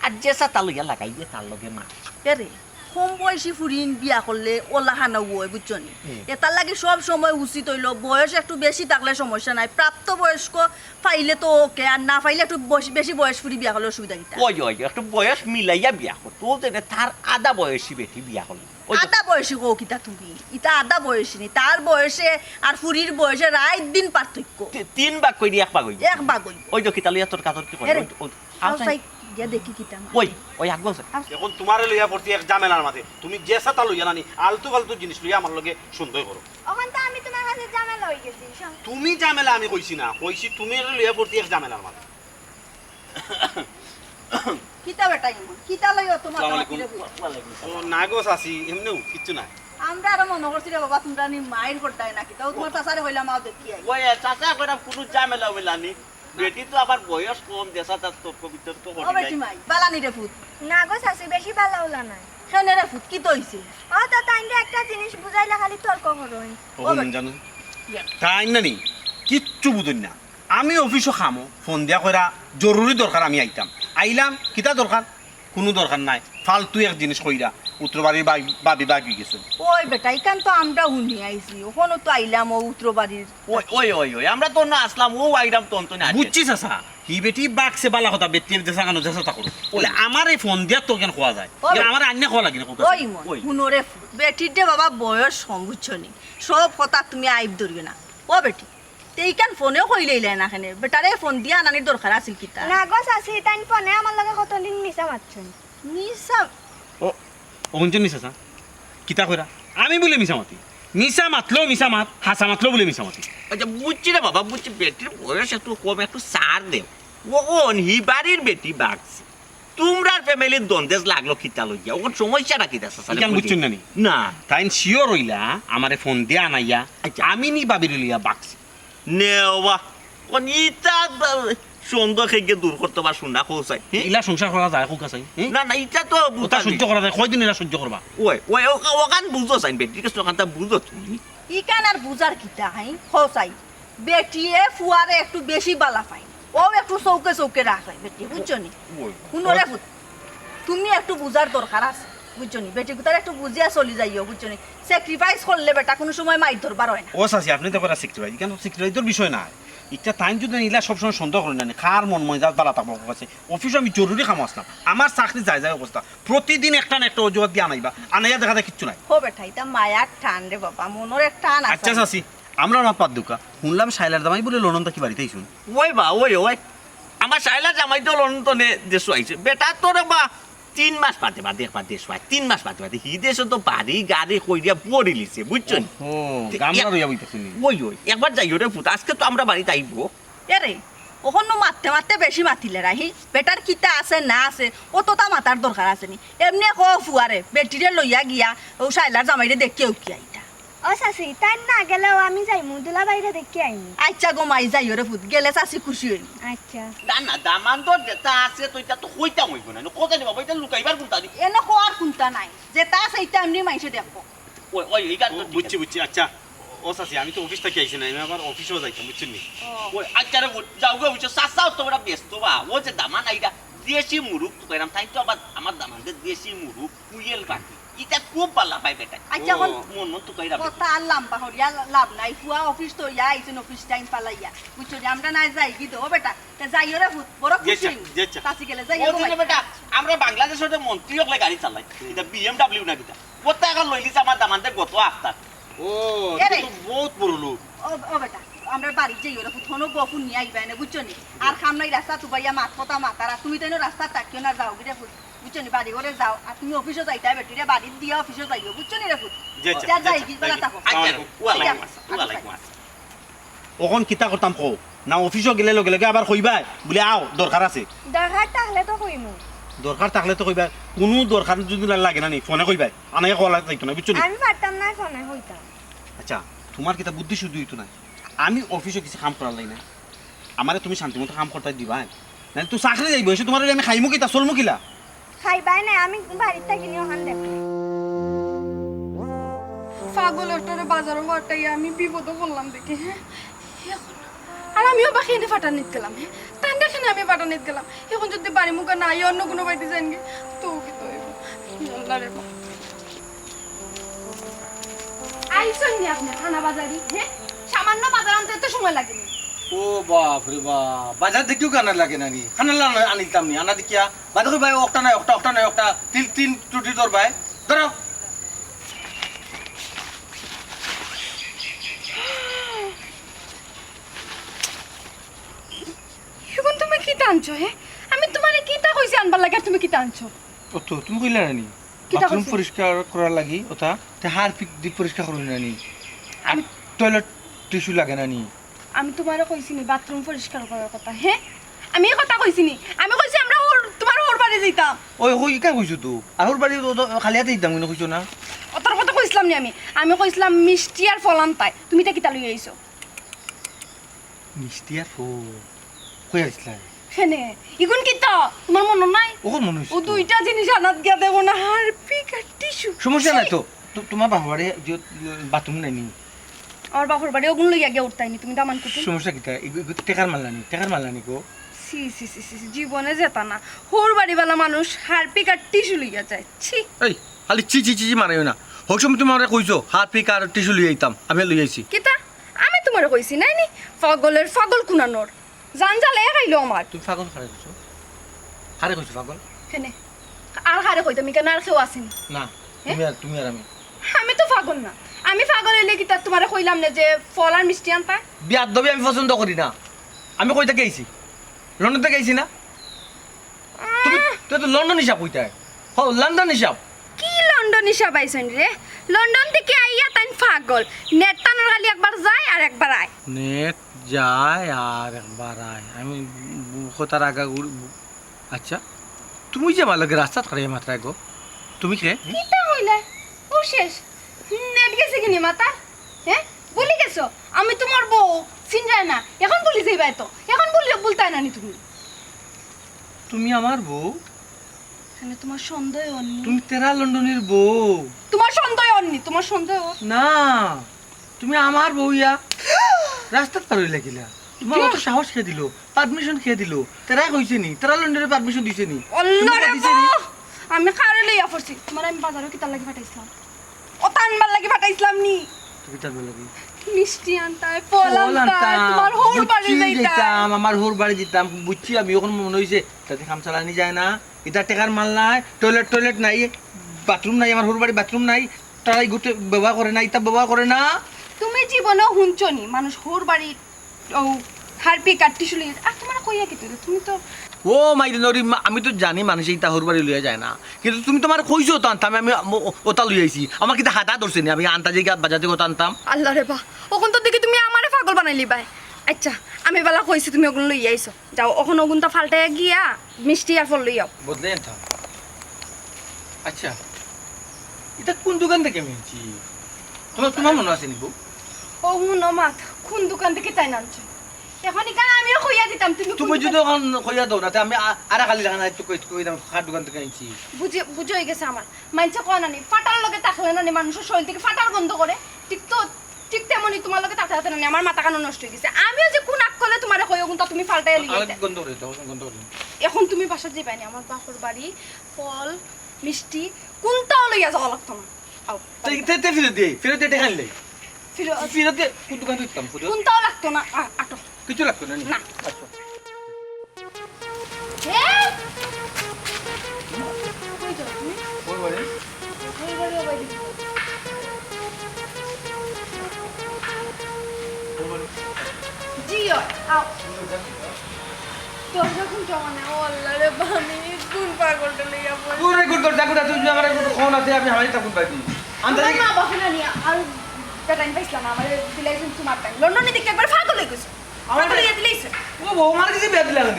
আর যেছা তা লইয়া লাগাইবে তার লগে মাত। এরে, কম বয়সী ফুরিন বিয়া করলে অলাখান অয়, বুঝছো নি? হুম। এটার লাগি সব সময় উচিত অইলো, বয়স একটু বেশি থাকলে সমস্যা নাই। প্রাপ্তবয়স্ক পাইলে তো ওকে, আর না পাইলে একটু বয়স-, বেশি বয়স ফুরি বিয়া করলে অসুবিধা কিতা? ওই, ওই, একটু বয়স মিলাইয়া বিয়া করতো। অউ যেনে তার আধা বয়সী বেটি বিয়া করলো। ওই তো। আধা বয়সী কও কিতা তুমি? ইতা আধা বয়সী নি, তার বয়সে আর ফুরির বয়সে রাইত দিন পার্থক্য। তি-, তিন ভাগ করি এক ভাগ অইবো। এক ভাগ অইবো। ওই তো কিতা লইয়া তর্কাতর্কি করে। এরে, ওই তো, ওই তো, আও আচ্ছা। চাই, গিয়া দেখি কিতা মাত। ওই, ওই আগুন আছে। আও। অখন তুমারে লইয়া পড়ছি এক ঝামেলার মাঝে। তুমি যেছা তা লইয়া নানি, আলতু ফালতু জিনিস লইয়া আমার লগে সন্দেহ করো। অখন তো আমি তুমার কাছে ঝামেলা অইগেছি। তুমি ঝামেলা আমি কইছি না, কইছি তুমারে লইয়া পড়ছি এক ঝামেলার মাঝে। কিতা বেটা ইমন? কিতা লইয়া তুমার আসসালামু আলাইকুম। মাতিরে বুঝ? ওয়ালাইকুম ও, আসসালাম। না গো চাচি, এমনেউ কিচ্ছু না। আমরা আরো মনো করছি রে বাবা, তুমরা নি মাইর করতায় নাকি? তাও তুমার চাচারে কইলাম, আও দেখি আই। ওই, চাচা কইরাম কুনু ঝামেলা অইলা নি। বেটি তো আবার বয়স কম, যেছা তার তর্ক বিতর্ক করি ও বেটি নাই। মাই, বালা নি রে ফুত? না গো চাচি, বেশি বালা অলা নায়। কেনে রে ফুত, কিতা অইছে? ও তো তাইনরে একটা জিনিস বুঝাইলে খালি তর্ক করইন। ও হুনুন জানো? ইয়া। তাইন নানি, কিচ্ছু বুঝইন না। আমি অফিসো কামো, ফোন দিয়া কইরা, "জরুরি দরকার, আমি আইতাম।" আইলাম, কিতা দরকার? কুনু দরকার নাই। ফালতু এক জিনিস কইরা, উত্তর বাড়ির ভাবি, ভাবি বাগি গেছইন। ওই বেটা, ইখান তো আমরা হুনি আইছি, অখনো তো আইলাম অউ উত্তর বাড়ির। ওই, ওই, ওই, ওই, আমরা তো না আসলাম, অউ আইলাম তো অন্তনে আছে। বুঝছি চাচা, হি বেটি বাগছে বালা কথা, বেটি যেছা কানো যেছা তা করো। বলে আমারে ফোন দিয়া তো কেন কওয়া যায়? ও বেটা। আমারে আইন্না কওয়া লাগে না, কও ওই চাচা। মন, ওই। হুনো রে, বেটির দে বাবা বয়স কম, বুঝছো নি? সব কথা তুমি আইব ধরিও না। ও বেটি, তে ইখান ফোনেও কইলাইলায় না কেনে? বেটারে ফোন দিয়া আনানির দরকার আছিল কিতা? না গো চাচি, তাইন ফোনে আমার লগে কতদিন মিছা মাতছইন। মিছা? ও, ও হুনছইন নি চাচা? কিতা কইরা? আমি বুলে মিছা মাতি? মিছা মাতলেও মিছা মাত, হাছা মাতলেও বুলে মিছা মাতি। আচ্ছা, বুঝছি রে বাবা, বুঝছি, বেটির বয়স একটু কম, একটু ছাড় দেও। ও, ও, হি বাড়ির বেটি বাগছে। তুমরার ফ্যামিলির দ্বন্দ্বেষ লাগলো কিতা লইয়া? অখন সমস্যাটা কিতা চাচা? ইখান বুঝছইন না নি? না। তাইন sure অইলা, আমারে ফোন দিয়া আনাইয়া, আচ্ছা। আমি নি ভাবিরে লইয়া বাগছি। নেওয়া। কোন ইটা বা-, সন্দেহ খেগে দূর করতে বা শুনা কও চাই, হে? ইলা সংসার করা যায়, কউক্কা চাই, হে? না, না, ইটা তো কথা বুঝা সহ্য নেই। করা যায়, কয়দিন ইলা সহ্য করবা? ওই, ওই, ও-, ওখান বুঝো চাই, বেটির কাছে ওখানটা বুঝো তুমি। ইখান আর বুঝার কিতা, হে? কও চাই। বেটিয়ে ফুয়ারে একটু বেশি বালা পায়। অউ একটু চউখে চউখে রাখে বেটি, বুঝছো নি? ওই। হুনো রে পুত, তুমি একটু বুঝার দরকার আছে, বুঝছো নি? বেটি গুতারে একটু বুঝিয়া চলি যাইও, বুঝছো নি? Sacrifice করলে বেটা কুনু সময় মাইর ধরবার অয় না। ও চাচি, আপনে তো কইরা sacrifice, ইখান তো sacrifice-র বিষয় নায়। ইটা তাইন যদি ইলা সবসময় সন্দেহ করইন না নি, কার মন মেজাজ বালা থাকবো কাছে? অফিসো আমি জরুরি কামো আসলাম, আমার চাকরি যায় যায় অবস্থা, প্রতিদিন একটা না একটা অজুহাত দিয়া আনাইবা, আনাইয়া দেখা যায় কিচ্ছু নাই। ও বেটা, ইটা মায়ার টান রে বাবা, মনর এক টান আছে। আচ্ছা চাচি, আমরার মাত বাদ দেউক্কা, হুনলাম শাইলার জামাই বুলে লন্ডন থাকি বাড়িত আইছইন। ওই বা, ওই, ওই। আমার শায়লার জামাই তো লন্ডনে দেশো আইছে। বেটা তোর বা তিন মাস বাদে বাদে একবার দেশো আয়, তিন মাস বাদে বাদে। হি দেশো তো বাড়ি গাড়ি করিয়া পড়িলিছে, বুঝছো নি? ও, তে গামলা এক-, রইয়া বইতাছে নি? ওই, ওই, একবার যাইও রে পুত, আজকে তো আমরা বাড়িত আইবো। এরে, অখন নু মাততে মাততে বেশি মাতিলে রাহি। বেটার কিতা আছে না আছে, অততা মাতার দরকার আছে নি। এমনে ক ফুয়ারে, বেটিরে লইয়া গিয়া অউ শায়লার জামাইরে দেখিয়া উকি আইতা। ও চাচি, তাইন না গেলেও আমি যাইমু, দুলাভাইরে দেখি আইমু। আইচ্ছা গো মাই, যাইও রে পুত, গেলে চাচি খুশি অইবো। আইচ্ছা। না, না, দামান্দর যেতা আছে তো ইতা তো কইতাম অইবো না। কথা নি বাবা, ইতা লুকাইবার কুনতা নি? এনো কওয়ার কুনতা নাই, যেতা আছে ইতা এমনে মাইনষে দেখবো। ওই, ওই, এই গান তো ও, ঠিক বুঝছি, আছে। বুঝছি। আচ্ছা, ও চাচি, আমি তো অফিস থাকি আইছি না, আমি আবার অফিসও যাইতাম, বুঝছইন নি? ও। ওই, আচ্ছা রে, যাও গো, অফিসে চাচাও তো বেটা ব্যস্ত বা, ও যে দামান আইরা, দেশি মুরুগ তো কইরাম, তাইন তো আবার আমার দামানরে দেশি মুরুগ, কুয়েল পাখি, ইতা খুব ভালা পায় বেটা। আচ্ছা, ও। অখন মন মন তো কইরাম। কথা আর লম্বা করিয়া লাভ নাই, ফুয়া অফিস তো ইয়া আইছইন, অফিস টাইম ফালাইয়া, বুঝছো নি? আমরা না যাইগি তো, ও বেটা, তে যাইও রে পুত, বড় জি খুশি আচ্ছা, অইমু। জি আচ্ছা। চাচি গেলে যাইও ও রে দিনে ভাই। বেটা, আমরা বাংলাদেশো যে মন্ত্রী অকলে গাড়ি চালাই, হুম। ইতা বিএমডব্লিউ না কিতা? অত টাকা লইলিছে আমার দামান্দে গত হাপ্তাত। ও, এ রে। তুমি তো বউত বড় লোক। ও, ও বেটা, আমরা বাড়িত যাইও রে পুত, হনো গফুন নিয়া আইবা এনে, বুঝছো নি? আর কাম নাই রাস্তাত উবাইয়া মাত কথা মাতার, আর তুমি তো এনে রাস্তাত থাকিও না, যাওগি রে পুত, বুঝছো নি? বাড়ি ঘরে যাও, আর তুমি অফিসো যাইতায় বেটিরে বাড়িত দিয়া অফিসো যাইও, বুঝছো নি রে পুত? জি আচ্ছা, যা, জি যাই আচ্ছা, কি, বেলা জি। থাকো। আচ্ছা, আচ্ছা, ওয়ালাইকুম আসসালাম, ওয়ালাইকুম আসসালাম। অখন কিতা করতাম কও? না অফিসো গেলে লগে লগে আবার কইবায় বুলে, "আও, দরকার আছে।" দরকার থাকলে তো কইমু। দরকার থাকলে তো কইবায়। কুনু দরকার যুদি না লাগে না নি, ফোনে কইবায়। আনাইয়া কওয়া যাইতো না, বুঝছো নি? আমি পারতাম না ফোনে কইতাম। আচ্ছা, তুমার কিতা বুদ্ধি শুদ্ধি অইতো না? আমি অফিসো কিছু কাম করার লাগি না। আমারে তুমি শান্তি মতো কাম করতায় দিবায়। নাইলে তো চাকরি যাইবো, এসে তুমারে আমি খাইমু কিতা, চলমু কিলা? খাইবায় না, আমি বাড়িত থাকি নি অখান দেখো। পাগল একটারে বাজারো পাঠাইয়া আমি বিপদো পড়লাম দেখি, হ্যাঁ? এখন আর আমিও বা কেনে পাঠানিত গেলাম, হ্যাঁ? তানরে কেনে আমি পাঠানিত গেলাম? এখন যুদি বাড়ি মুখা না আইয়া অন্য কুনু বাড়িত যাইনগি, তো কিতা অইবো? আল্লাহ রে বাবা। আইছইন নি আপনে থানা বাজারি, হ্যাঁ? সামান্য বাজার আনতে এত সময় লাগে নি? ও বাপ রে বাপ, বাজার দেখিও কানা লাগে না নি? কানা লা-, আনিতাম নি, আনা দেখিয়া। বাদে কইবায়, "অকটা নায়, অকটা, অকটা নায়, অকটা।" তিন, তিন ত্রুটি ধরবায়। ধরো। এখন তুমি কিতা আনছো, হে? আমি তুমারে কিতা কইছি আনবার লাগি, আর তুমি কিতা আনছো? ও তো, তুমি কইলা না নি? কিতা বাথরুম কইছি? পরিষ্কার করার লাগি, ওটা, তে হারপিক দি পরিষ্কার করো না নি? আর আমি টয়লেট টিস্যু লাগে না নি? আমি তুমারে কইছি নি বাথরুম পরিষ্কার করার কথা, হে? আমি ই কথা কইছি নি? আমি কইছি আমরা হউর, তুমার হউর বাড়ি যাইতাম। ওই, ওই, ইটা কইছো তো। আর হউর বাড়ি তো, তো খালি হাতে যাইতাম, মনে কইছো না? অতর কথা কইছিলাম নি আমি। আমি কইছিলাম মিষ্টি আর ফল আনতায়। তুমি ইতা কিতা লইয়া আইছো? মিষ্টি আর ফল? কই আইছলা? কেনে? ইগুন কিতা? তুমার মনো নাই? অখন মনো অইছে ও তো। দুইটা জিনিস আনাত গিয়া দেখো না, হারপিক আর টিস্যু। সমস্যা নাই তো। তো, তুমার বাপর বাড়ি যে, বাথরুম নাই নি? আমার বাপর বাড়ি অগুন লইয়া গিয়া উঠতায় নি, তুমি দামান কুটুম। সমস্যা কিতা? ইগু, ইগু টেকার মাল না নি, টেকার মাল না নি গো। ছি, ছি, ছি, ছি, ছি, জীবনে যেতা না। হউর বাড়িওয়ালা মানুষ হারপিক আর টিস্যু লইয়া যায়। ছি। এই, খালি ছি, ছি, ছি, ছি মারাইও না। হউ সময় তুমি আমারে কইছো, হারপিক আর টিস্যু লইয়া আইতাম, আমি লইয়া আইছি। কিতা? আমি তুমারে কইছি, নাই নি? পাগলর পাগল কুনানর। জান জ্বালাইয়া খাইলো আমার। তুমি পাগল কারে কইছো? কারে কইছো পাগল? কেনে? আর কারে কইতাম, ইখান আর কেউ আছে নি? না, হে? তুমি আর, তুমি আর আমি। আমি তো পাগল না। আমি পাগল অইলে কিতা তুমারে কইলাম না যে ফল আর মিষ্টি আনতায়? বিয়াদবি আমি পছন্দ করি না। আমি কই থাকি আইছি? লন্ডন থাকি আইছি না? তুমি, আহ। তুমি তো লন্ডন হিসাব কইতায়। হো, লন্ডন হিসাব। কি লন্ডন হিসাব আইছইন রে? লন্ডন থাকি আইয়া তাইন পাগল। নেট টানর খালি একবার যায় আর একবার আয়। নেট যায় আর একবার আয়। আমি বু-, কথার আগা গুড়-, বু-, আচ্ছা, তুমি যে আমার লগে রাস্তাত খাড়াইয়া মাতরায় গো, তুমি কে? কিতা কইলে? ও শেষ। নেট গেছে কিনি মাতার? হে? ভুলি গেছো? আমি তুমার বউ, চিনরায় না। এখন ভুলি যাইবায় তো। এখন ভুলি, ভুলতায় না নি তুমি। তুমি আমার বউ? মানে তুমার সন্দেহ অর নি? তুমি তেরা লন্ডনির বউ? তুমার সন্দেহ অর নি, তুমার সন্দেহ অর। না, তুমি আমার বউ ইয়া রাস্তাত পার অইলা কিলা? তুমার অত সাহস কে দিলো? পারমিশন কে দিলো? তেরায় কইছে নি? তেরা লন্ডনে পারমিশন দিছে নি? আল্লাহ রে বাবা! আমি কারে লইয়া পড়ছি? তুমারে আমি বাজারো কিতার লাগি পাঠাইছিলাম? অতা আনবার লাগি পাঠাইছিলাম নি? তুমি কিতার লাগি? মিষ্টি আনতায়, ফল আনতায়, তুমার হউর বাড়ি যাইতাম। আমার হউর বাড়ি যাইতাম, বুঝছি আমি, অখন মনো অইছে। তাতে কাম চালানি যায় না। ইতা টেকার মাল নায়, টয়লেট, টয়লেট নাই, বাথরুম নাই, আমার হউর বাড়ি বাথরুম নাই, তারা ইগুতে ব্যবহার করে না, ইতা ব্যবহার করে না। তুমি জীবনেও হুনছো নি, মানুষ হউর বাড়ি, ও, হারপিক আর টিস্যু লইয়া, আর তুমারে কইয়া কিতা অইলো? তুমি তো ও মাইরে নরি, মা-, আমি তো জানি মানুষে ইতা হউর বাড়ি লইয়া যায় না, কিন্তু তুমি তো আমারে কইছো তো আনতাম, আমি ও-, ওটা লইয়া আইছি। আমার কিতা হাতা ধরছে নি, আমি আনতা যে গিয়া বাজার থাকি ওটা আনতাম। আল্লাহ রে বা, অখন তো দেখি তুমি আমারে পাগল বানাইলিবায়। আচ্ছা, আমি বালা কইছি তুমি অগুন লইয়া আইছো, যাও অখন অগুনতা পাল্টাইয়া গিয়া মিষ্টি আর ফল লইয়া আও। বদলে আনতাম। আচ্ছা, ইটা কুন দোকান থাকি আমি আনছি? তুমার, তুমার মনো আছে নি বউ? ও হুনো মাত, কুন দোকান থাকি তাইন আনছে? অখন ইখান আমিও কইয়া দিতাম, তুমি তুমি কুন যদি দোকান অখন কইয়া দেও না, তে আমি আ-, আরা খালি রাখা নাই, তো কই, কই দাম, কার দোকান থাকি আনছি? বুঝে, বুঝে অই গেছে আমার। মানষে কয় না নি, ফাটার লগে থাকলে না নি, মানষর শরীর থাকি ফাটার গন্ধ করে। ঠিক তো, ঠিক তেমনি তুমার লগে থাকতে থাকতে না নি, আমার মাথাখান নষ্ট অই গেছে। আমিও যে কুন আক্কলে তুমারে কই, অগুনতা তুমি পাল্টাইয়া লইয়া আইতায়। গন্ধ করে, গন্ধ করে। অখন তুমি বাসাত যাইবায় নি, আমার বাপর বাড়ি, ফল, মিষ্টি, কুনতাও লইয়া যাওয়া লাগতো না। আও। তে, তে, তে ফিরত দে, ফিরত দে, টেকা আনলে। ফিরত? ফিরত দে, কুন দোকান থাকি দিতাম, ফিরত? কুনতাও লাগতো না, আ-, আটো। কিচ্ছু লাগতো না নি? না। আচ্ছা। এ? কই যাও তুমি? ওই বাড়ি। ওই বাড়ি, ওই বাড়ি। ওই বাড়ি। জি, অয়, আও। দরজা খুলছো মানে? ও আল্লাহ রে, বানি, কোন পাগলটা লইয়া পড়ে? দূর রে, কোন দরজা খুলছো? তুই আমার একটা ফোন আছে, আমি হামাই তখন পাইছি। আন্দাজে আমার মা বাপে না নিয়া, আর বেটাইন পাইছিলাম না, আমারে দিলাইছইন তোমার টাইম। লন্ডনে দেখি একবার পাগল অই গেছো। আমার পাগল অইয়া দিলাইছে। ও বউ, আমার কিছু বিয়া দিলা না?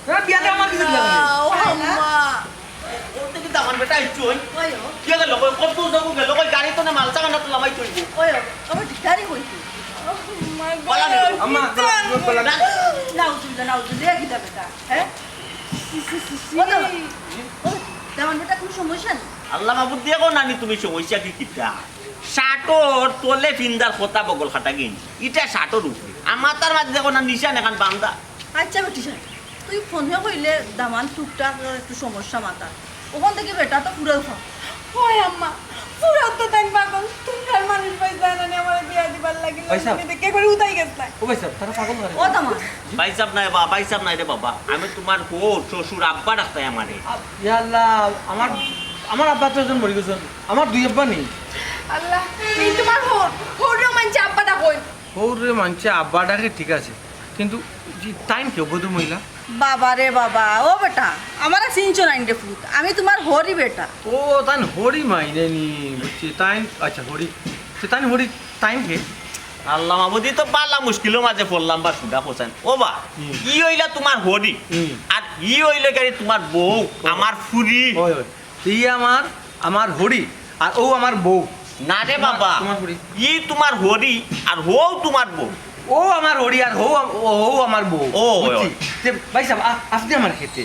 না, বিয়াতে আমার কিছু দিলা না? ও আম্মা। ও তো কিন্তু আমার বেটা আইছো, ওই। ওই ও। কি গেল? কই, কত দূর যাবো গেল? কই, গাড়ি তো না, মাল সামান তো লামাই চলবো। ওই ও, আমার গাড়ি হইতো। ও আম্মা গো। পালা না। আম্মা, পালা, পালা। না, নাউজুবিল্লাহ, নাউজুবিল্লাহ, কি দা বেটা? হ্যাঁ? ও দামান, ও দামান বেটা, কোনো সমস্যা নাই? আল্লাহ মাবুদ, দেখো না নি তুমি সমস্যা কি কিতা? শার্টর তলে ফিন্দার কথা বগল খাটা গেঞ্জি, ইটা শার্টর উপরে। আর মাথার মাঝে দেখো না নিশান এখান বান্দা। আচ্ছা বেটি সাহেব, তুই ফোনে কইলে দামান টুকটাক একটু সমস্যা মাথার, অখান থাকি বেটা তো পুরাও খাও। ওই আম্মা, পুরাও তো তাইন পাগল, তুমরার মানুষ পাইছলা না নি আমারে বিয়া দিবার লাগি, ভাই সাহেব। লন্ডনে দেখি একবারে উদাই গেছলা। ও ভাই সাহেব, তারা পাগল না রে। ও দামান। ভাই সাহেব নাই বা, ভাই সাহেব নাই রে বাবা, আমি তোমার হউর, শ্বশুর, আব্বা ডাকতায় আমারে। আব-, ইয়া আল্লাহ, আমার, আমার আব্বা তো একজন মরি গেছইন, আমার দুই আব্বা নি। আল্লাহ, এই তোমার হউর, হউররে মানষে আব্বা ডাকইন। হউররে মানষে আব্বা ডাকে ঠিক আছে, কিন্তু জি, তাইন কে ভদ্র মহিলা? বাবা রে বাবা, ও বেটা, আমারে চিনছো নানি রে পুত, আমি তোমার হরি বেটা। ও, তাইন হরি মাইনে নি, বুঝছি, তাইন, আচ্ছা, হরি, তো তাইন হরি, তাইন কে? আল্লাহ মাবুদ, ই তো বালা মুশকিলর মাঝে পড়লাম বা সুদা হোসেন। ও বা, হুম। ই অইলা তোমার হরি, হুম। আর ই অইলো গিয়া তোমার বউ, ও। আমার ফুরি। ওই, ওই। ই আমার, আমার হরি, আর অউ আমার বউ। না রে বাবা, তোমার হরি। ই তোমার হরি, আর হউ তোমার বউ। অউ আমার হরি, আর হউ আম-, ও, হউ আমার বউ। ও, বুঝছি? ওই। তে ভাই সাহেব, আ-, আপনি আমার খেতে।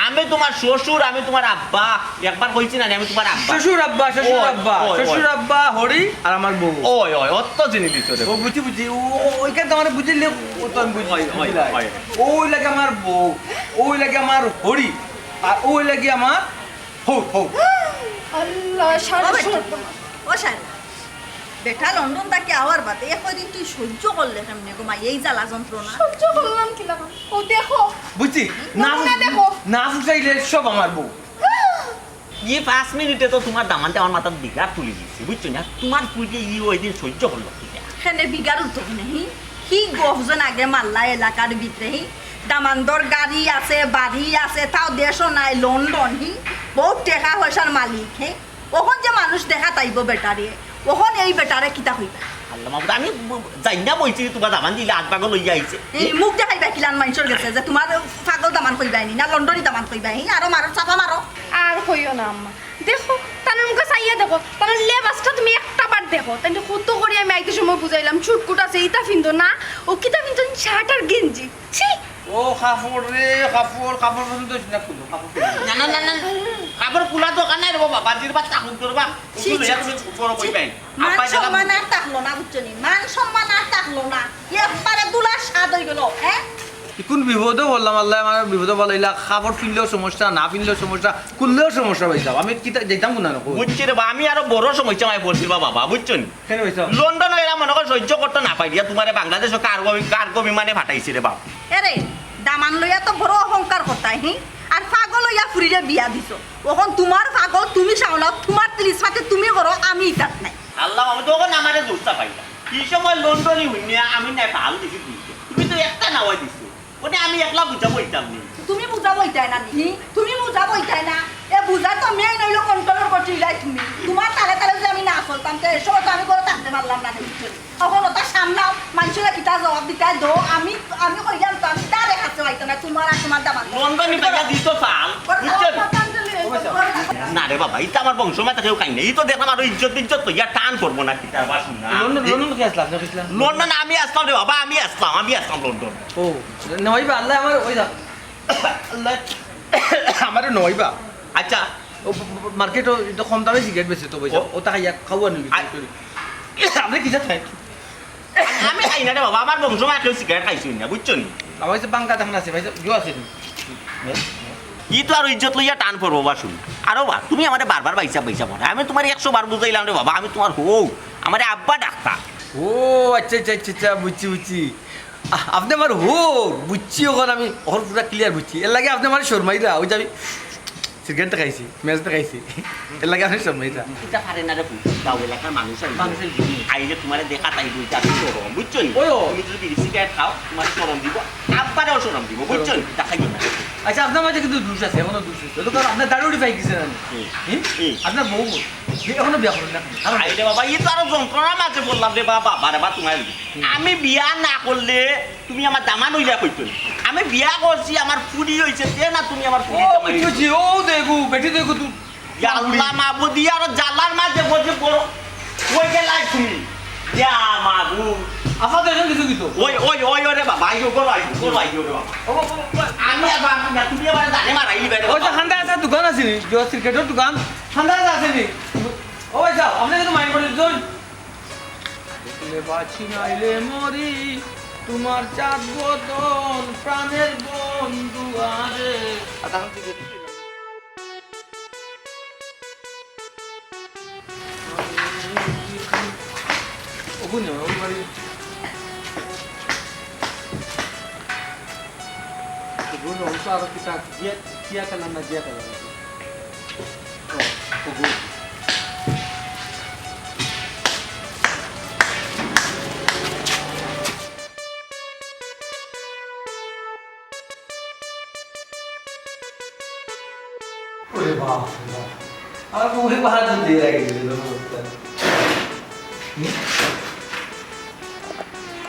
আমি তোমার শ্বশুর, আমি তোমার আব্বা। একবার কইছি না, আমি তোমার আব্বা। শ্বশুর আব্বা, শ্বশুর ওই, আব্বা, ওই, ওই। শ্বশুর আব্বা, হরি, আর আমার বউ। ওই, ওই, অত চিনি দিত রে। ও, বুঝছি, বুঝছি। ও, ও, ওইখান তো আমার বুঝিলে, ও তো আমি বুঝি, ওই, ওই, বুঝলাই। ওই। অউ লাগে আমার বউ, অউ লাগে আমার হরি, আর অউ লাগে আমার হউ, হউ। আল্লাহ, সারা ও বেটা, সর্বনাশ। ও সারা। বেটা লন্ডন থাকি আওয়ার বাদে এ কয়দিন তুই সহ্য করলে কেমনে গো মাই, এই জ্বালা যন্ত্রণা? সহ্য করলাম কি লাগাম? ও দেখো। বুঝছি? না, নমুনা দেখো। না ফুসাইলে সব আমার বউ। ই পাঁচ মিনিটে তো তোমার দামান্দে আমার মাথাত বিঘা তুলি দিছে, বুঝছো না? তোমার ফুরিয়ে ই ওই দিন সহ্য করলো কি না? কেনে বিঘার উঠতো কি নাই? কি গফজন আগে মারলা এলাকার ভিতরে, হি? দামান্দর গাড়ি আছে, বাড়ি আছে, তাও দেশও নাই, লন্ডন, হি? বউত টেকা পয়সার মালিক, হি? অখন যে মানুষ দেখাত আইবো বেটারে, অখন এই বেটারে কিতা কইবা? আল্লাহ মাবুদ, আমি ব-, যাই না বলছি, তোমার দামান্দ ইলা আগ বাগো লইয়া আইছে। এই মুখ দেখাইবা কিলান মানষর গেছে যে তোমার পাগল দামান কইবায় নি, না লন্ডনি দামান কইবায়, হি? আরো মারো, চাপা মারো। আর কইও না আম্মা, দেখো, তানর মুখে চাইয়া দেখো, তানর লেবাসটা তুমি একটা বার দেখো, তাইন কত করি আমি আইতে সময় বুঝাইলাম, ছুটকুট আছে, ইতা ফিন্দো না, ও কিতা ফিন্দো, শার্ট আর গেঞ্জি, ছি! ও কাপড় রে, কাপড়, কাপড় পছন্দ হইছে না কুনু, কাপড় পছন্দ হইছে না। না, না, না, না, কাপড় খুলা দরকার নাই রে বাবা, বাজির বাচ্চা হুক ধরবা, ছি, উঠু লইয়া ছি, তুমি ছি, বড় ছি। কইবাই। মান আব্বাই দাদা সম্মান আর থাকলো না, বুঝছো নি? মান সম্মান আর থাকলো না, একবারে ধুলার স্বাদ হয়ে গেল, হ্যাঁ? ই কোন বিপদো পড়লাম, আল্লাহ আমার বিপদো বালাইলা। কাপড় ফিনলেও সমস্যা, না ফিনলেও সমস্যা, খুললেও সমস্যা পাইতাম। আমি কিতা যাইতাম কোন না? বুঝছি রে বা, আমি আরো বড় সমস্যা মাই পড়ছি বা বাবা, বুঝছো নি? কেন পাইতাম? লন্ডন এরা মনে কর সহ্য করতে না পারিয়া তোমারে বাংলাদেশো কার্গো, কার্গো বিমানে পাঠাইছি রে বাবা। এরে, দামান লইয়া তো বড় অহংকার করতায়, হি? আর পাগল হইয়া ফুরিরে বিয়া দিছো। অখন তোমার পাগল তুমি সামলাও, তোমার তিরিশ পাতে তুমি করো, আমি ইতাত নাই। আল্লাহ, আমি তো অখন আমারে দোষটা পাইলাম। কি সময় লন্ডনি হইনি, আমি নাই পাল দিছি দুইটা। তুমি তো একটা না খাওয়াই দিছো। ওটা আমি একলা বুঝা বইতাম নি। তুমি বুঝা বইতায় না নি? তুমি বুঝা বইতায় না? এ বুঝা তো মেইন অইলো কন্ট্রোল করতে যাই তুমি। তুমার তালে তালে যদি আমি না চলতাম, তে এ সময় তো আমি ঘরো থাকতে পারলাম না, বুঝছো? অখন ওটা সামলাও, মানষরে কিতা জবাব দিতায় দেও, আমি, আমি কইলাম তো, আমি তারে কাছে পাইতো না, তুমার আর তুমার দামান। লন্ডনি পাইয়া দিত ফাল, বুঝছো? না রে বাবা, ইতা আমার বংশ মাতা কেউ খাই না। ই তো দেখলাম আরো ইজ্জত ইজ্জত লইয়া টান করবো না, কিতা বাসু না। লন্ডন, লন্ডন কে আসলা, আপনি আসলা? লন্ডন আমি আসলাম রে বাবা, আমি আসলাম, আমি আসলাম লন্ডন। ও, নেওয়াইবা, আল্লাহ আমার ওই দা-, আল্লাহ আমারে নেওয়াইবা। আচ্ছা। ও, ব-, ব-, মার্কেটো এটা কম দামে সিগারেট বেচে তো, বুঝছো? ও। ওটা খাইয়া খাওয়া নিবি, আ-, করি। আপনি কিতা খাই? আমি, আমি খাই না রে বাবা, আমার বংশ মায় কেউ সিগারেট খাইছইন না, বুঝছো নি? আমার কাছে বাঙ্গা দাম আছে, ভাই, ইয়ো আছে নি? ই তো আর ইজ্জত লইয়া টান পড়বো বা শুনি। আরো বা, তুমি আমারে বারবার বাইসা বাইসা পড়ে। আমি তুমারে একশো বার বুঝাইলাম রে বাবা, আমি তুমার হউ, আমারে আব্বা ডাকতা। ও, আচ্ছা, আচ্ছা, আচ্ছা, আচ্ছা, বুঝছি, বুঝছি। আ-, আপনি আমার হউ, বুঝছি, অখন আমি, অখন পুরা ক্লিয়ার বুঝছি। এর লাগি আপনি আমারে শরমাইরা, ওই যে আমি সিগারেট খাইছি, ম্যাচ খাইছি। এর লাগি আপনি শরমাইরা। ইটা পারে না রে পুত, গাঁও এলাকার মানুষ আইবো। মানুষ আইবো। আইলে তুমারে দেখা তাইবো, ইটা আমি শরম, বুঝছো নি? ওই ও। তুমি যদি বিড়ি সিগারেট খাও, তুমারে শরম দিবো, আব্বারেও শরম দিবো, বুঝছো নি? শরম। দেখাইও না। আচ্ছা, আপনার মাঝে কিন্তু দোষ আছে, এখনো দোষ আছে। ওটা তো আপনার দাড়ি উঠি পাই গেছে না? হুম। হুম? হুম। আপনার বউ বল। এ এখনো বিয়া করেন না কেন? কারণ আরে বাবা, ই তো আরো যন্ত্রণার মাঝে পড়লাম রে বাবা, বাবা রে বা, তুমার। হুম। আমি বিয়া না করলে তুমি আমার দামান অইলা কইতো নি। আমি বিয়া করছি, আমার ফুরি অইছে, তে না তুমি আমার ফুরি ও, জামাই বুঝছি, অইছো। ও দেখো, বেটি দেখো তুই। ইয়া আল্লাহ মাবুদ, ইয়া আরো জ্বালার মাঝে বসে বড় কই গেলাই তুমি? ইয়া মাবুদ। আফা দেখেন কিছু কিছু। ওই, ওই, ওই, ওরে বাবা, আইও, করো, আইও, করো, আইও রে বাবা। ও, ও, ও, ও। আমি আর বাপ না, তুমি আমার জানে মারাইলি বেটা। ওই যে খান্দা আছে দোকান আছে নি? যে ক্রিকেটের দোকান, খান্দা আছে নি? ও ভাই সাহেব, আপনি কিন্তু মাইন্ড করে দিচ্ছেন। দেখলে বাঁচি নাইলে মরি, তোমার চাঁদ বদন প্রাণের বন্ধু আরে। ওগুনে, ওই বাড়ি। ওগুনে, ওগুনে আরো কিতা, জিয়া, জিয়া কালার না, জিয়া কালার। ও, ওগুনে। ওরে বাপ রে বাপ। আমার মুখে বাহাদুর দিয়ে রাখি দিল লোকটা। হুম?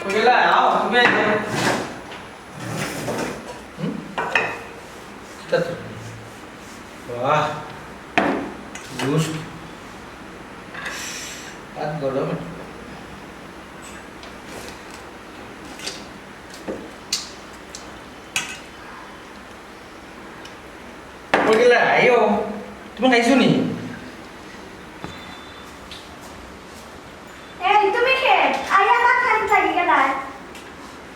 ও গেলা, আও, তুমি আইও। হুম? কিতা তো? বাহ। গোস্ত। আর গরম। কই গেলা? আইও। তুমি খাইছো নি? এই, তুমি কে? আইয়া ভাত খাইতে লাগি গেলায়।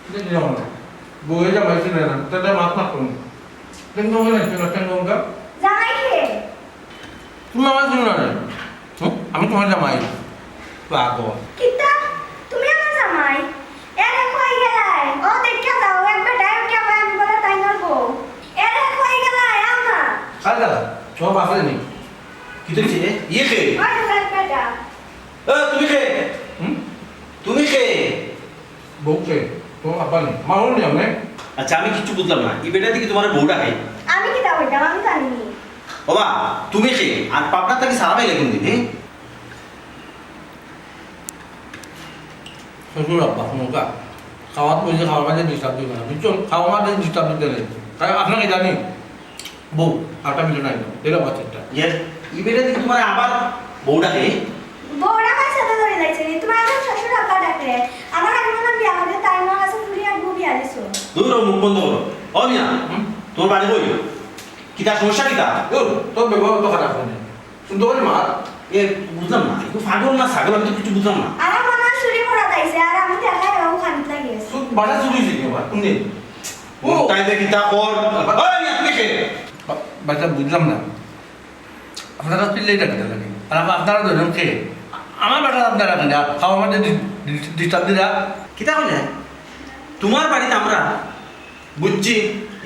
এটা কি জানো না? বউয়ে জামাই ছিল না, তাতে মাত না করুন। কেন বলবে না, কেন, কেন বলবে? জামাই কে? তুমি আমার ছিল না রে। হুম? আমি তোমার জামাই। পাগল। কিতা? তুমি আমার জামাই? এরে কই গেলায়? ও দেখিয়া যাও, এক বেটায় উঠিয়া কয় আমি বলে তাইনর বউ। এরে কই গেলায়? আও না। কার গেলা? তোমার বাপরে নি? কি তো হইছে? এ, ইয়ে কে? ওই তো এক বেটা। এ, তুমি কে? হুম? তুমি কে? বউ কে? তোমার আব্বা নি? মা হল নি আপনি? আচ্ছা, আমি কিচ্ছু বুঝলাম না। ই বেটা দেখি তোমার বউ ডাকে? আমি কিতা কইতাম? আমি জানি নি। বাবা, তুমি কে? আর পাবনা থাকি সারা পাইলে কোন দিন, হ্যাঁ? শ্বশুর আব্বা, হুনুকা। খাওয়াত বইছে, খাওয়ার মাঝে disturb দিবে না, বুঝছো? খাওয়ার মাঝে disturb দিতে নেই। তাই আপনাকে জানি, বউ, আটা মিলে নাই, দিলে বাচ্চাটা। ইয়ে, ই বেটা দেখি তোমার আবার বউ ডাকে? বউরা কার সাথে ধরে লাগছে নি? তোমার এখন শ্বশুর আব্বা ডাকে। আমার আগে মনে হয় বিয়া হবে, তাই মনে আছে ফুলি আর বউ বিয়া দিছো। দূর হও, মুখ বন্ধ করো। ও মিয়া, হুম? তোমার বাড়ি কই? কিতা সমস্যা কিতা? দূর, তোর ব্যবহার তো খারাপ হয় না। শুনতে পারি মা? এ, বুঝলাম না। একটু পাগল না ছাগল, আমি তো কিছু বুঝলাম না। আমার মনে হয় চুরি করা যাইছে, আর আমি দেখাই ও খানিক লাগে। চুর, বাসা চুরি হয়েছে কি আবার? কোন দিন? ও। তাই দেখি তা কর। ওই, আপনি কে? বা-, বাচ্চা বুঝলাম না। আপনারা চিল্লাই ডাকতে লাগে। আর আবার আপনারা দুজন কে? আমার বাসা আপনারা কেন? আর খাওয়া আমাদের ডি-, ডি-, disturb দিরা। কিতা কইলে? তোমার বাড়িতে আমরা বুঝছি,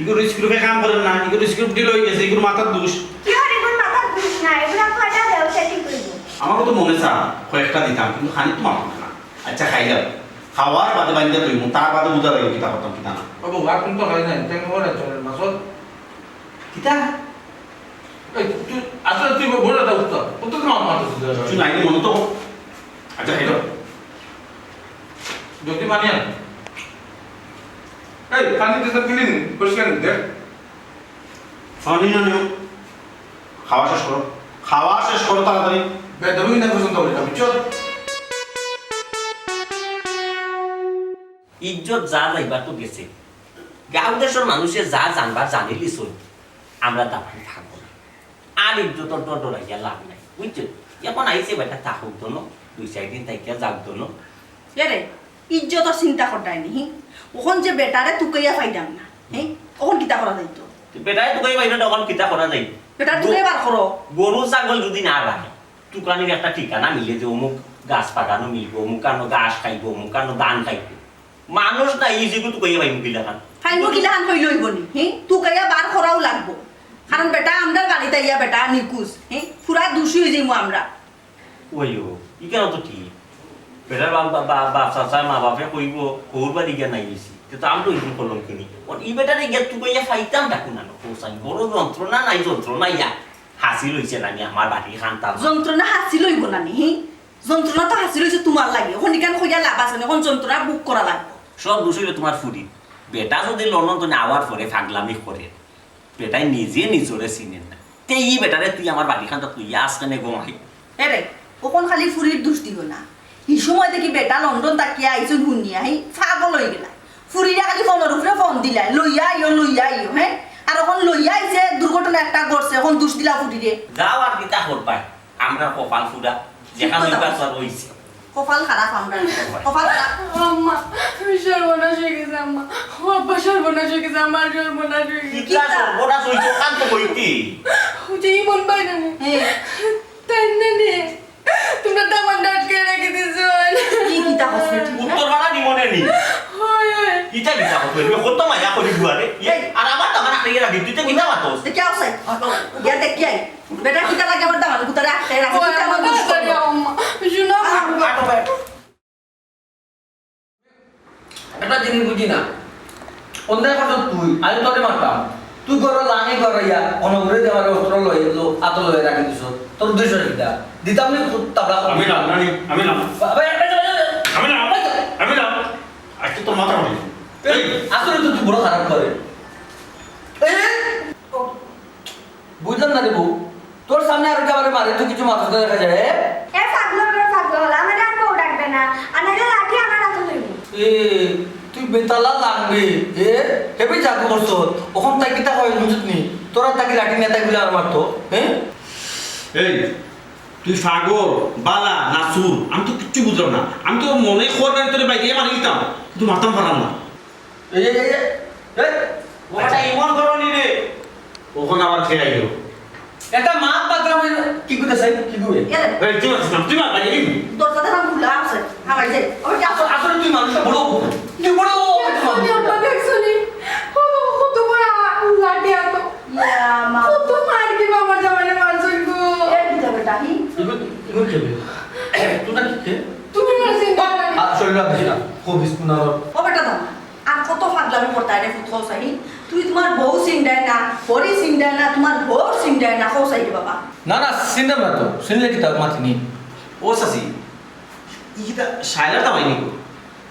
ইগুর স্ক্রুপে কাম করে না, ইগুর স্ক্রু ঢিল হয়ে গেছে, ইগুর মাথার দোষ। কি আর ইগুর মাথার দোষ না, এগুলা কয়টা দেও সে ঠিক হইব। আমারও তো মনে চা কয়েকটা দিতাম, কিন্তু খানি তো মাথা না। আচ্ছা, খাইলাম। খাওয়ার বাদে বান্ধা তুই, তার বাদে বুঝা লাগে কিতা করতাম, কিতা না। ও, আর কোন তো হয় না, এটা কি মনে হচ্ছে মাসুদ? কিতা? এই, তুই, আসলে তুই বলে দাও উত্তর। উত্তর তো আমার মাথা শুধু আছে। কিছু নাই রে, মনে তো। আচ্ছা, খাইলো। যদি মানিয়া। এই, পানি দিতে দিলি নি? পরিষ্কার নি, দেখ। পানি না নিও। খাওয়া শেষ করো। খাওয়া শেষ করো তাড়াতাড়ি। বেদবি না পর্যন্ত বলি না, বুঝছো? ইজ্জত যা যাইবার তো গেছে। গাঁও দেশর মানুষে যা জানবার জানিলিছইন, আমরা দামান থাকবো না। আর ইজ্জতর ডর ডরাইয়া লাভ নাই, বুঝছো? এখন আইছে বেটা, থাকুক দনো, দুই চাইর দিন থাকিয়া যাউক দনো। এরে, ইজ্জতর চিন্তা করতায় নি, হি? অখন যে বেটারে তুকাইয়া পাইতাম না, হি? অখন কিতা করা যাইতো? তো বেটারে তুকাইয়া পাইতাম না, অখন কিতা করা যাইতো? বেটারে তুকাইয়া বার করো। গরু ছাগল যদি না রাখে, তুকানির একটা ঠিকানা মিলে যে অমুক গাছ বাগানো মিলবো, অমুক কানো ঘাস খাইবো, অমুক কানো ধান খাইবো। মানুষ না, এই যেগু তুকাইয়া পাইমু কিলাখান? পাইমু কিলাখান কইলে অইবো নি, হি? তুকাইয়া বার করাও লাগবো। কারণ বেটা আমরার বাড়িত আইয়া বেটা নিকুজ, হি? পুরা দুষী অই যাইমু আমরা। ওই ও, ইখান তো ঠিক। বেটার বাপ, বাপ, বাপ, বাপ, চাচা, মা বাপে কইবো, "হউর বাড়ি গিয়া নাই অইছি।" তে তো আমরা তো ইখান করলাম কিনি। অর ই বেটারে গিয়া তুকাইয়া পাইতাম ডাকু না, হোসাইন। বড় যন্ত্রণা নাই, যন্ত্রণা ইয়া। হাসিল অইছে না নি আমার বাড়ি খান্তা। যন্ত্রণা হাসিল অইবো না নি, হি? যন্ত্রণা তো হাসিল অইছে তুমার লাগি। অখন ইখান কইয়া লাভ আছে না, অখন যন্ত্রণা ভোগ করা লাগবো। সব দুষ অইলো তুমার ফুরির। বেটা যদি লন্ডন তনে আওয়ার পরে পাগলামি করে, বেটায় নিজে নিজরে চিনে না। তে ই বেটারে তুই আমার বাড়ি খান্তাত লইয়া আস কেনে গো মাই? এরে, অখন খালি ফুরির দুষ দিও না। ই সময় দেখি বেটা লন্ডন থাকিয়া আইছইন হুনিয়া, হি পাগল অই গেলা। ফুরিরে খালি ফোনর উপরে ফোন দিলা, "লইয়া আইও, লইয়া আইও", হে? আর অখন লইয়া আইছে, দুর্ঘটনা একটা ঘটছে, অখন দুষ দিলা ফুরিরে। যাও আর কিতা করবায়, আমরা কপাল ফুরা, যেখান অইবার তো আর অইছে। কপাল খারাপ আমরা, কপাল খারাপ। আম্মা, সর্বনাশ অই গেছে আম্মা, ও আব্বা সর্বনাশ অই গেছে, আমার সর্বনাশ অই গেছে। কিতা সর্বনাশ অইছে, অখান তো কইতে। ও যে ইমন ভাই না নি? হে। তাই না নি? তুমরা তো আমার ডাট করে রাখি দিছো। কি কিতা হসপিটাল? উত্তর বাড়া নি মনে নি? হয়, হয়। কিতা কিতা হসপিটাল? কত মায়া করি বুয়ারে। এ, আর আমার তো আমার আগে রাখি, তুই তো কিতা মাতস? দেখি আও সাই। গিয়া দেখি আই। বেটা কিতা লাগে আমার দামান, কুতারে আটকে রাখে, ও, কিতা আমার আমার দুষ করলো? আম্মা, শুনো, আ, আ, আ, আ, একটা জিনিস বুঝি না, অন্যায় করছস তুই, আমি তোরে মারতাম, তুই ঘরো লাঙি ঘরো ইয়া, অনবরে দেওয়ারে অস্ত্র লই, লো, আতো লই রাখি দিছস, তোর উদ্দেশ্য কিতা? দিতাম নি খুব তাবলা করে। আমি না, না, আমি না। বা-, বা-, আমি না, আমি না। আজকে তোর মাথা ফাটাই। এই, আসলে তো তুই বড় খারাপ করে। এই, বুঝলাম না রে বউ, তোর সামনে আর কেউ আমারে মারে, তুই কিছু মাথাত দেখা যায়, এ? এ পাগল, ওরে পাগল, আমারে আর বউ ডাকবে না, আর নাইলে লাঠি আমার আতো লইব। এ, তুই বেতালা লাংবে, এ? হেবি জাদু করছস, অখন তাই কিতা কয় বুঝছত নি? তোরা তাকি লাঠি নেতাই বুলে আর মারতো, হ্যাঁ? এই, তুই পাগল, বালা, না চুর, আমি তো কিচ্ছু বুঝলাম না। আমি তো মনে কর না তোরে বাইরে মারি দিতাম, কিন্তু মারতাম পারলাম না। এই, এই, এই, এই, এই। ও আচ্ছা, ইমন করো নি রে। অখন আবার কে আইলো? একটা মাত পাকলাম, কি কইতে চাই, কি কই? এরে। এই, তুই মারছিস না, তুই মার, বাইরে। দরজা দেখলাম খোলা আছে, হামাই যাই। ওই যে আসো। আসলে তুই মানুষটা বড়, তুই বড়, দেখছো নি, আব্বা, দেখছো নি? কত, কত বড় লাঠি আতো। ইয়া, মা। কত মার কি বাবা জামাইরে মারছইন গো। এ, কি যাবে, ডাহি? ইগো, ইগো খেবে। তোমরা কি খে? তুমি মারছইন গো। আর শরীর রাখিস না, খুব বিস্কুনার। ও বেটা দাও। আর কত পাগলামি করতায় রে ফুত, কও চাই? তুই তুমার বউ চিনরায় না, হরি চিনরায় না, তুমার বউর চিনরায় না, কও চাই রে বাবা। না, না, চিনরাম না তো। চিনলে কিতা মাতিনি? ও চাচি, ই কিতা শায়লার দামাই নি গো?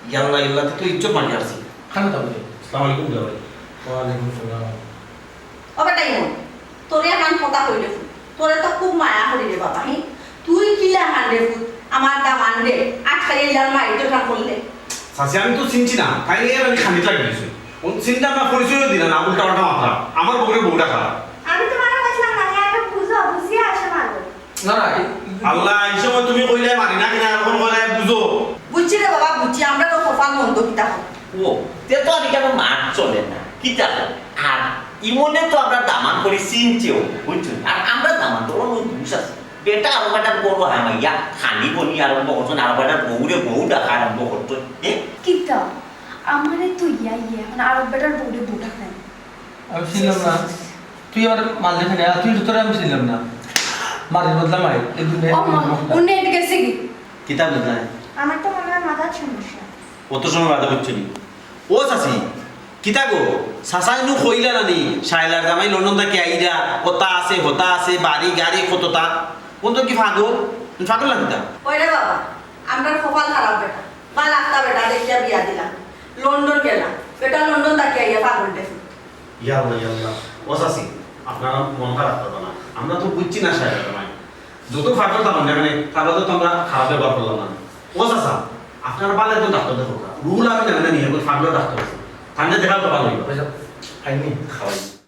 ইয়াল্লা, ইয়াল্লা, তে তো ইজ্জত মারি আসি। খান দাও রে। আসসালামু আলাইকুম, দুলাভাই। ওয়ালাইকুম সালাম। ও বেটা ইমন, তোরে এখান কথা কইলে ফুত, তোরে তো খুব মায়া করি রে বাবা, হি? তুই কিলা হান রে ফুত, আমার দামানরে আটকাইয়া ইলার মারি তো এখান করলে। চাচি, আমি তো চিনছি না, তাই নিয়ে আমি খানিক লাগি গেছি। ও চিনতাম না, পরিচয়ও দিলা না, উল্টা পাল্টা মাতরা। আমার বউরে বউটা খারাপ। আমি তোমারে কইছিলাম না, আমি বুঝো, বুঝিয়া আসে মারো। না, না, এই আল্লাহ, এই সময় তুমি কইলে মারি না কিনা, এখন কইলে বুঝো। বুঝছি রে বাবা, বুঝছি, আমরারও কপাল মন্দ কিতা করি। ও, তে তো আর ইখানো মাত চলে না, কিতা করি? আর ইমনে তো আমরার দামান করি চিনছেও, বুঝছো? আর আমরার দামান তো অন্য দুষ আছে। বেটা আরো বেটার বড় হামাইয়া, খানি বনি আরম্ভ করছইন, আরো বেটার বউরে বউ ডাকা আরম্ভ করছইন। এ? কিতা? আমারে তো ইয়া ইয়া, এখন আরো বেটার বউরে বউ ডাকা নাই। আমি চিনলাম না। তুই আমার মারলে কেনে? আর তুই তো, তোরে আমি চিনলাম না। মারির বদলা মারি। এই দুনিয়ায় ও মা, কোনো কথা। উনি এদিকে এসে কি? কিতা বুঝলাই? আমার তো মনে হয় মাথার সমস্যা। অত সময় বাধা করছে নি। ও চাচি, কিতা গো, চাচায় নু কইলা নানি, শায়লার জামাই লন্ডন থাকি আইরা, অতা আছে, হতা আছে, বাড়ি, গাড়ি, কততা। অখন তো কি পাগল? পাগল না কিতা? ওই রে বাবা, আমরার কপাল খারাপ বেটা। বালা একটা বেটা দেখিয়া বিয়া দিলাম। লন্ডন গেলাম। বেটা লন্ডন থাকি আইয়া পাগল দেখি। ইয়া আল্লাহ, ইয়া আল্লাহ। ও চাচি, আপনারা মন খারাপ করবা না। আমরা তো বুঝছি না শায়লার জামাই। যত পাগল থাকইন না কেনে, তারা তো আমরা খারাপ ব্যবহার করলাম না। ও চাচা, আপনারা বালা একজন ডাক্তার দেখউক্কা। রুহুল আমিন নামে নানি, একজন পাগলর ডাক্তার আছে। তানরে দেখাইলে বালা অইবো। আইনি খাওয়াই।